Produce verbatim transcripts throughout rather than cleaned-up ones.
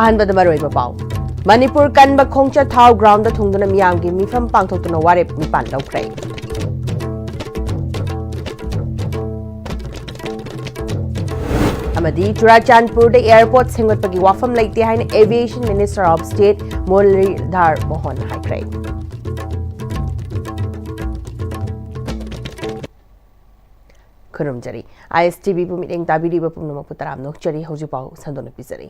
ꯑꯍꯥꯟꯕꯗ ꯃꯔꯨꯑꯣꯏꯕ ꯄꯥꯎ꯫ ꯃꯅꯤꯄꯨꯔ ꯀꯟꯕ ꯈꯣꯡꯆꯠ ꯊꯥꯎ ꯒ꯭ꯔꯥꯎꯟꯗ ꯊꯨꯡꯗꯨꯅ ꯃꯤꯌꯥꯝꯒꯤ ꯃꯤꯐꯝ ꯄꯥꯡꯊꯣꯛꯇꯨꯅ ꯋꯥꯔꯦꯞ ꯅꯤꯄꯥꯟ ꯂꯧꯈ꯭ꯔꯦ꯫ ꯑꯃꯗꯤ ꯆꯨꯔꯥꯆꯥꯟꯄꯨꯔꯗ airport ꯁꯦꯝꯒꯠꯄꯒꯤ ꯋꯥꯐꯝ ꯂꯩꯇꯦ ꯍꯥꯏꯅ Aviation Minister of State ꯃꯨꯔꯂꯤꯙꯔ Mohan ꯍꯥꯏꯈ꯭ꯔꯦ꯫ ꯈꯨꯔꯨꯝꯖꯔꯤ꯫ ISTVꯕꯨ ꯃꯤꯠꯌꯦꯡ ꯇꯥꯕꯤꯔꯤꯕ ꯄꯨꯝꯅꯃꯛꯄꯨ ꯇꯔꯥꯝꯅ ꯑꯣꯛꯆꯔꯤ꯫ ꯍꯧꯖꯤꯛ ꯄꯥꯎ ꯁꯟꯗꯣꯛꯅ ꯄꯤꯖꯔꯤ꯫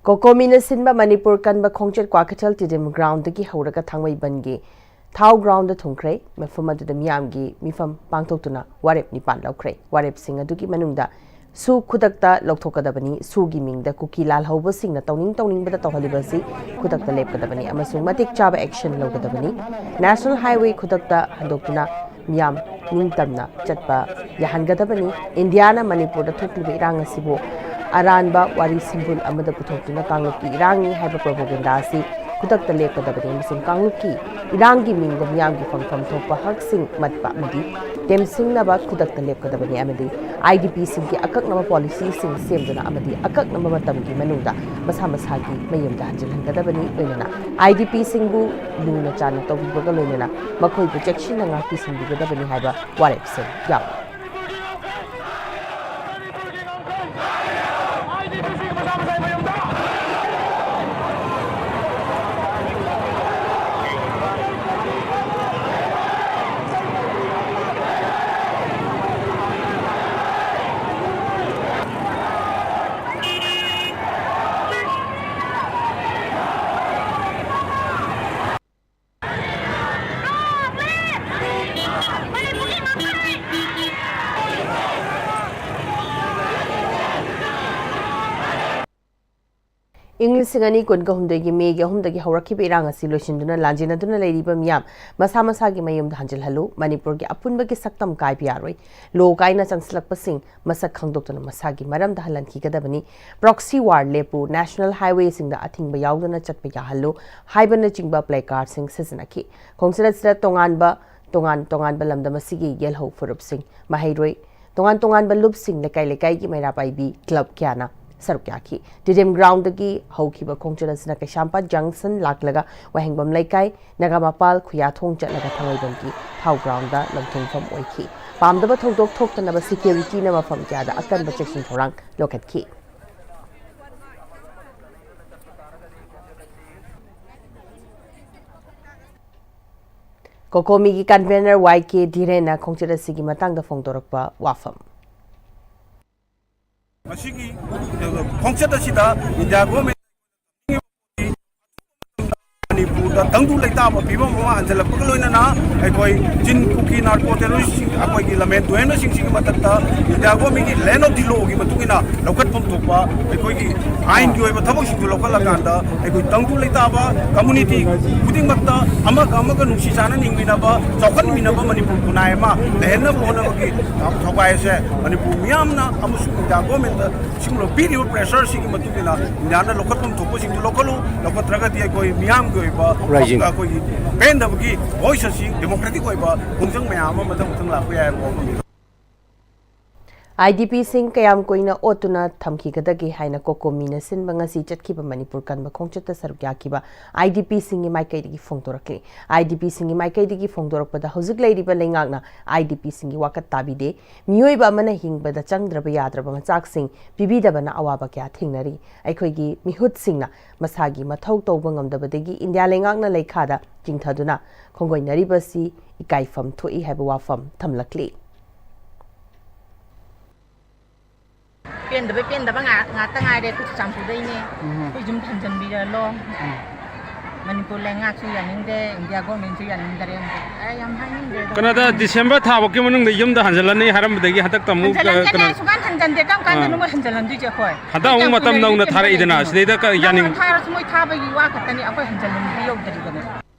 ꯀꯣꯀꯣꯃꯤꯅ ꯁꯤꯟꯕ ꯃꯅꯤꯄꯨꯔ ꯀꯟꯕ ꯈꯣꯡꯆꯠ ꯀ꯭ꯋꯥꯀꯩꯊꯦꯜ ꯇꯤꯗꯤꯝ ꯒ꯭ꯔꯥꯎꯟꯗꯒꯤ ꯍꯧꯔꯒ ꯊꯥꯡꯃꯩꯕꯟꯒꯤ ꯊꯥꯎ ꯒ꯭ꯔꯥꯎꯟꯗ ꯊꯨꯡꯈ꯭ꯔꯦ꯫ ꯃꯐꯝ ꯑꯗꯨꯗ ꯃꯤꯌꯥꯝꯒꯤ ꯃꯤꯐꯝ ꯄꯥꯡꯊꯣꯛꯇꯨꯅ ꯋꯥꯔꯦꯞ ꯅꯤꯄꯥꯟ ꯂꯧꯈ꯭ꯔꯦ꯫ ꯋꯥꯔꯦꯞꯁꯤꯡ ꯑꯗꯨꯒꯤ ꯃꯅꯨꯡꯗ ꯁꯨ ꯈꯨꯗꯛꯇ ꯂꯧꯊꯣꯛꯀꯗꯕꯅꯤ, ꯁꯨꯒꯤ ꯃꯤꯡꯗ ꯀꯨꯀꯤ ꯂꯥꯜꯍꯧꯕꯁꯤꯡꯅ ꯇꯧꯅꯤꯡ ꯇꯧꯅꯤꯡꯕꯗ ꯇꯧꯍꯜꯂꯤꯕ ꯑꯁꯤ ꯈꯨꯗꯛꯇ ꯂꯦꯞꯀꯗꯕꯅꯤ ꯑꯃꯁꯨꯡ ꯃꯇꯤꯛ ꯆꯥꯕ action ꯂꯧꯒꯗꯕꯅꯤ꯫ National Highway ꯈꯨꯗꯛꯇ ꯍꯟꯗꯣꯛꯇꯨꯅ ꯃꯤꯌꯥꯝ ꯅꯤꯡꯇꯝꯅ ꯆꯠꯄ ꯌꯥꯍꯟꯒꯗꯕꯅꯤ꯫ ꯏꯟꯗꯤꯌꯥꯅ ꯃꯅꯤꯄꯨꯔꯗ ꯊꯣꯛꯂꯤꯕ ꯏꯔꯥꯡ ꯑꯁꯤꯕꯨ ꯑꯔꯥꯟꯕ ꯋꯥꯔꯤ ꯁꯤꯝꯕꯨꯜ ꯑꯃꯗ ꯄꯨꯊꯣꯛꯇꯨꯅ ꯀꯥꯡꯂꯨꯞꯀꯤ ꯏꯔꯥꯡꯅꯤ ꯍꯥꯏꯕ propaganda ꯑꯁꯤ ꯈꯨꯗꯛꯇ ꯂꯦꯞꯀꯗꯕꯅꯤ ꯑꯃꯁꯨꯡ ꯀꯥꯡꯂꯨꯞꯀꯤ ꯏꯔꯥꯡꯒꯤ ꯃꯤꯡꯗ ꯃꯤꯌꯥꯝꯒꯤ ꯐꯪꯐꯝ ꯊꯣꯛꯄ ꯍꯛꯁꯤꯡ ꯃꯠꯄ ꯑꯃꯗꯤ ꯇꯦꯝꯁꯤꯡꯅꯕ ꯈꯨꯗꯛꯇ ꯂꯦꯞꯀꯗꯕꯅꯤ ꯑꯃꯗꯤ IDPꯁꯤꯡꯒꯤ ꯑꯀꯛꯅꯕ policyꯁꯤꯡ ꯁꯦꯝꯗꯨꯅ ꯑꯃꯗꯤ ꯑꯀꯛꯅꯕ ꯃꯇꯝꯒꯤ ꯃꯅꯨꯡꯗ ꯃꯁꯥ ꯃꯁꯥꯒꯤ ꯃꯌꯨꯝꯗ ꯍꯟꯖꯤꯜꯍꯟꯒꯗꯕꯅꯤ꯫ ꯂꯣꯏꯅꯅ IDPꯁꯤꯡꯕꯨ ꯂꯨꯅ ꯆꯥꯟꯅ ꯇꯧꯕꯤꯕꯒ ꯂꯣꯏꯅꯅ ꯃꯈꯣꯏꯕꯨ ꯆꯦꯛꯁꯤꯟꯅ ꯉꯥꯛꯄꯤ ꯁꯦꯟꯕꯤꯒꯗꯕꯅꯤ ꯍꯥꯏꯕ ꯋꯥꯔꯦꯞꯁꯤꯡ ꯌꯥꯎꯔꯤ꯫ ꯏꯪ ꯂꯤꯁꯤꯡ ꯑꯅꯤ ꯀꯨꯟꯒ ꯍꯨꯝꯗꯣꯏꯒꯤ ꯃꯦꯒꯤ ꯑꯍꯨꯝꯗꯒꯤ ꯍꯧꯔꯛꯈꯤꯕ ꯏꯔꯥꯡ ꯑꯁꯤ ꯂꯣꯏꯁꯤꯟꯗꯨꯅ ꯂꯥꯟꯖꯦꯟꯅꯗꯨꯅ ꯂꯩꯔꯤꯕ ꯃꯤꯌꯥꯝ ꯃꯁꯥ ꯃꯁꯥꯒꯤ ꯃꯌꯨꯝꯗ ꯍꯟꯖꯤꯜꯍꯜꯂꯨ꯫ ꯃꯅꯤꯄꯨꯔꯒꯤ ꯑꯄꯨꯟꯕꯒꯤ ꯁꯛꯇꯝ ꯀꯥꯏꯕ ꯌꯥꯔꯣꯏ꯫ ꯂꯣ ꯀꯥꯏꯅ ꯆꯪꯁꯤꯜꯂꯛꯄꯁꯤꯡ ꯃꯁꯛ ꯈꯪꯗꯣꯛꯇꯨꯅ ꯃꯁꯥꯒꯤ ꯃꯔꯝꯗ ꯍꯜꯍꯟꯈꯤꯒꯗꯕꯅꯤ꯫ Proxy war ꯂꯦꯞꯄꯨ, National Highwayꯁꯤꯡꯗ ꯑꯊꯤꯡꯕ ꯌꯥꯎꯗꯅ ꯆꯠꯄ ꯌꯥꯍꯜꯂꯨ ꯍꯥꯏꯕꯅꯆꯤꯡꯕ placardꯁꯤꯡ ꯁꯤꯖꯤꯟꯅꯈꯤ꯫ ꯈꯣꯡꯆꯠ ꯑꯁꯤꯗ ꯇꯣꯉꯥꯟꯕ, ꯇꯣꯉꯥꯟ ꯇꯣꯉꯥꯟꯕ ꯂꯝꯗꯝ ꯑꯁꯤꯒꯤ ꯌꯦꯜꯍꯧ ꯐꯨꯔꯨꯞꯁꯤꯡ, ꯃꯍꯩꯔꯣꯏ, ꯇꯣꯉꯥꯟ ꯇꯣꯉꯥꯟꯕ ꯂꯨꯞꯁꯤꯡ, ꯂꯩꯀꯥꯏ ꯂꯩꯀꯥꯏꯒꯤ ꯃꯩꯔꯥ ꯄꯥꯏꯕꯤ club ꯀꯌꯥꯅ ꯁꯔꯨꯛ ꯌꯥꯈꯤ꯫ ꯇꯤꯗꯤꯝ ꯒ꯭ꯔꯥꯎꯟꯗꯒꯤ ꯍꯧꯈꯤꯕ ꯈꯣꯡꯆꯠ ꯑꯁꯤꯅ ꯀꯩꯁꯥꯝꯄꯥꯠ ꯖꯪꯁꯟ ꯂꯥꯛꯂꯒ ꯋꯥꯍꯦꯡꯕꯝ ꯂꯩꯀꯥꯏ, ꯅꯥꯒꯥꯃꯄꯥꯜ, ꯈꯨꯌꯥꯊꯣꯡ ꯆꯠꯂꯒ ꯊꯥꯡꯃꯩꯕꯟꯒꯤ ꯊꯥꯎ ꯒ꯭ꯔꯥꯎꯟꯗ ꯂꯪꯊꯣꯛꯐꯝ ꯑꯣꯏꯈꯤ꯫ ꯄꯥꯝꯗꯕ ꯊꯧꯗꯣꯛ ꯊꯣꯛꯇꯅꯕ ꯁꯦꯀ꯭ꯌꯨꯔꯤꯇꯤꯅ ꯃꯐꯝ ꯀꯌꯥꯗ ꯑꯀꯟꯕ ꯆꯦꯛꯁꯤꯟ ꯊꯧꯔꯥꯡ ꯂꯧꯈꯠꯈꯤ꯫ ꯀꯣꯀꯣꯃꯤꯒꯤ ꯀꯟꯚꯦꯅꯔ ꯋꯥꯏ ꯀꯦ ꯙꯤꯔꯦꯟꯅ ꯈꯣꯡꯆꯠ ꯑꯁꯤꯒꯤ ꯃꯇꯥꯡꯗ ꯐꯣꯡꯗꯣꯔꯛꯄ ꯋꯥꯐꯝ꯫ ꯃꯁꯤꯒꯤ ꯈꯣꯡꯆꯠ ꯑꯁꯤꯗ ꯏꯟꯗꯤꯌꯥ ꯒꯣꯔꯃꯦꯟ ꯃꯅꯤꯄꯨꯔꯗ ꯇꯪꯗꯨ ꯂꯩꯇꯥꯕ ꯐꯤꯕꯝ ꯑꯃ ꯍꯟꯖꯜꯂꯛꯄꯒ ꯂꯣꯏꯅꯅ ꯑꯩꯈꯣꯏ ꯆꯤꯟ ꯀꯨꯀꯤ ꯅꯥꯔꯀꯣ ꯇꯦꯔꯣꯔꯤꯁꯁꯤꯡ, ꯑꯩꯈꯣꯏꯒꯤ ꯂꯝꯍꯦꯟ ꯇꯨꯍꯦꯟꯕꯁꯤꯡꯁꯤꯒꯤ ꯃꯊꯛꯇ ꯏꯟꯗꯤꯌꯥ ꯒꯣꯔꯃꯦꯟꯒꯤ ꯂꯦꯟ ꯑꯣꯐ ꯗꯤ ꯂꯣꯒꯤ ꯃꯇꯨꯡ ꯏꯟꯅ ꯂꯧꯈꯠꯐꯝ ꯊꯣꯛꯄ ꯑꯩꯈꯣꯏꯒꯤ ꯑꯥꯏꯟꯒꯤ ꯑꯣꯏꯕ ꯊꯕꯛꯁꯤꯡꯗꯨ ꯂꯧꯈꯠꯂꯀꯥꯟꯗ ꯑꯩꯈꯣꯏ ꯇꯪꯗꯨ ꯂꯩꯇꯥꯕ ꯀꯝꯃꯨꯅꯤꯇꯤ ꯈꯨꯗꯤꯡꯃꯛꯇ ꯑꯃꯒ ꯑꯃꯒ ꯅꯨꯡꯁꯤ ꯆꯥꯟꯅꯅ ꯍꯤꯡꯃꯤꯟꯅꯕ, ꯆꯥꯎꯈꯠꯃꯤꯟꯅꯕ ꯃꯅꯤꯄꯨꯔ ꯈꯨꯟꯅꯥꯏ ꯑꯃ ꯂꯩꯍꯟꯅꯕ ꯍꯣꯠꯅꯕꯒꯤ ꯊꯧꯒꯥꯏ ꯑꯁꯦ ꯃꯅꯤꯄꯨꯔ ꯃꯤꯌꯥꯝꯅ ꯑꯃꯁꯨꯡ ꯏꯟꯗꯤꯌꯥ ꯒꯣꯔꯃꯦꯟꯗ ꯁꯤꯒꯨꯝꯂꯕ ꯄꯤꯔꯤꯕ ꯄ꯭ꯔꯦꯁꯔꯁꯤꯒꯤ ꯃꯇꯨꯡ ꯏꯟꯅ ꯏꯟꯗꯤꯌꯥꯅ ꯂꯧꯈꯠꯐꯝ ꯊꯣꯛꯄꯁꯤꯡꯗꯨ ꯂꯧꯈꯠꯂꯨ, ꯂꯧꯈꯠꯇ꯭ꯔꯒꯗꯤ ꯑꯩꯈꯣꯏ ꯃꯤꯌꯥꯝꯒꯤ ꯑꯣꯏꯕ, Rising. ꯑꯩꯈꯣꯏꯒꯤ ꯄꯦꯟꯗꯕꯒꯤ ꯚꯣꯏꯁ ꯑꯁꯤ ꯗꯦꯃꯣꯀ꯭ꯔꯦꯇꯤꯛ ꯑꯣꯏꯕ ꯈꯣꯡꯖꯪ ꯃꯌꯥꯝ ꯑꯃ ꯃꯊꯪ ꯃꯊꯪ ꯂꯥꯛꯄ ꯌꯥꯏ ꯍꯥꯏꯕ ꯋꯥꯐꯝꯅꯤ꯫ ꯑꯥꯏ ꯗꯤ ꯄꯤꯁꯤꯡ ꯀꯌꯥꯝ ꯀꯨꯏꯅ ꯑꯣꯠꯇꯨꯅ ꯊꯝꯈꯤꯒꯗꯒꯦ ꯍꯥꯏꯅ ꯀꯣꯀꯣꯃꯤꯅ ꯁꯤꯟꯕ ꯉꯁꯤ ꯆꯠꯈꯤꯕ ꯃꯅꯤꯄꯨꯔ ꯀꯟꯕ ꯈꯣꯡꯆꯠꯇ ꯁꯔꯨꯛ ꯌꯥꯈꯤꯕ ꯑꯥꯏ ꯗꯤ ꯄꯤꯁꯤꯡꯒꯤ ꯃꯥꯏꯀꯩꯗꯒꯤ ꯐꯣꯡꯗꯣꯔꯛꯂꯤ꯫ ꯑꯥꯏ ꯗꯤ ꯄꯤꯁꯤꯡꯒꯤ ꯃꯥꯏꯀꯩꯗꯒꯤ ꯐꯣꯡꯗꯣꯔꯛꯄꯗ ꯍꯧꯖꯤꯛ ꯂꯩꯔꯤꯕ ꯂꯩꯉꯥꯛꯅ ꯑꯥꯏ ꯗꯤ ꯄꯤꯁꯤꯡꯒꯤ ꯋꯥꯀꯠ ꯇꯥꯕꯤꯗꯦ꯫ ꯃꯤꯑꯣꯏꯕ ꯑꯃꯅ ꯍꯤꯡꯕꯗ ꯆꯪꯗ꯭ꯔꯕ ꯌꯥꯗ꯭ꯔꯕ ꯃꯆꯥꯛꯁꯤꯡ ꯄꯤꯕꯤꯗꯕꯅ ꯑꯋꯥꯕ ꯀꯌꯥ ꯊꯦꯡꯅꯔꯤ꯫ ꯑꯩꯈꯣꯏꯒꯤ ꯃꯤꯍꯨꯠꯁꯤꯡꯅ ꯃꯁꯥꯒꯤ ꯃꯊꯧ ꯇꯧꯕ ꯉꯝꯗꯕꯗꯒꯤ ꯏꯟꯗꯤꯌꯥ ꯂꯩꯉꯥꯛꯅ ꯂꯩꯈꯥꯗ ꯆꯤꯡꯊꯗꯨꯅ ꯈꯣꯡꯒꯣꯏꯅꯔꯤꯕꯁꯤ ꯏꯀꯥꯏꯐꯝ ꯊꯣꯛꯏ ꯍꯥꯏꯕ ꯋꯥꯐꯝ ꯊꯝꯂꯛꯂꯤ꯫ ꯄꯦꯟꯗꯕꯩ ꯄꯦꯟꯗꯕ ꯉꯥ- ꯉꯥꯛꯇ ꯉꯥꯏꯔꯦ꯫ ꯑꯩꯈꯣꯏ ꯆꯨꯔꯆꯥꯟꯄꯨꯔꯗꯩꯅꯦ꯫ ꯑꯩꯈꯣꯏ ꯌꯨꯝ ꯊꯝꯖꯟꯕꯤꯔꯍꯜꯂꯣ꯫ ꯃꯅꯤꯄꯨꯔ ꯂꯩꯉꯥꯛꯁꯨ ꯌꯥꯅꯤꯡꯗꯦ, ꯏꯟꯗꯤꯌꯥ ꯒꯣꯔꯃꯦꯟꯁꯨ ꯌꯥꯅꯤꯡꯗꯔꯦ꯫ ꯑꯩ ꯌꯥꯝ ꯍꯥꯏꯅꯤꯡꯗ꯭ꯔꯦꯗ꯫ ꯀꯩꯅꯣꯗ ꯗꯤꯁꯦꯝꯕꯔ ꯊꯥ ꯐꯥꯎꯒꯤ ꯃꯅꯨꯡꯗ ꯌꯨꯝꯗ ꯍꯟꯖꯤꯜꯂꯅꯤ ꯍꯥꯏꯔꯝꯕꯗꯒꯤ ꯍꯟꯗꯛꯇ ꯑꯃꯨꯛ, ꯑ, ꯍꯟꯖꯜꯍꯟꯒꯅꯤ ꯀꯩꯅꯣ, ꯍꯥꯏ ꯁꯨꯡꯍꯟ ꯍꯟꯖꯟꯗꯦ꯫ ꯀꯔꯝ ꯀꯥꯟꯗꯅꯣ ꯑꯥ꯫ ꯃꯣꯏ ꯍꯟꯖꯜꯍꯟꯗꯣꯏꯁꯦ ꯑꯩꯈꯣꯏ? ꯍꯟꯗꯛ ꯑꯃꯨꯛ ꯃꯇꯝ ꯅꯧꯅ ꯊꯥꯔꯛꯏꯗꯅ, ꯁꯤꯗꯩꯗ ꯀ-, ꯌꯥꯅꯤꯡ- ꯊꯥꯔꯁꯨ ꯃꯣꯏ ꯊꯥꯕꯒꯤ ꯋꯥ ꯈꯛꯇꯅꯤ, ꯑꯩꯈꯣꯏ ꯍꯟꯖꯜꯍꯟꯕꯗꯤ ꯌꯧꯗꯔꯤꯕꯅꯦ꯫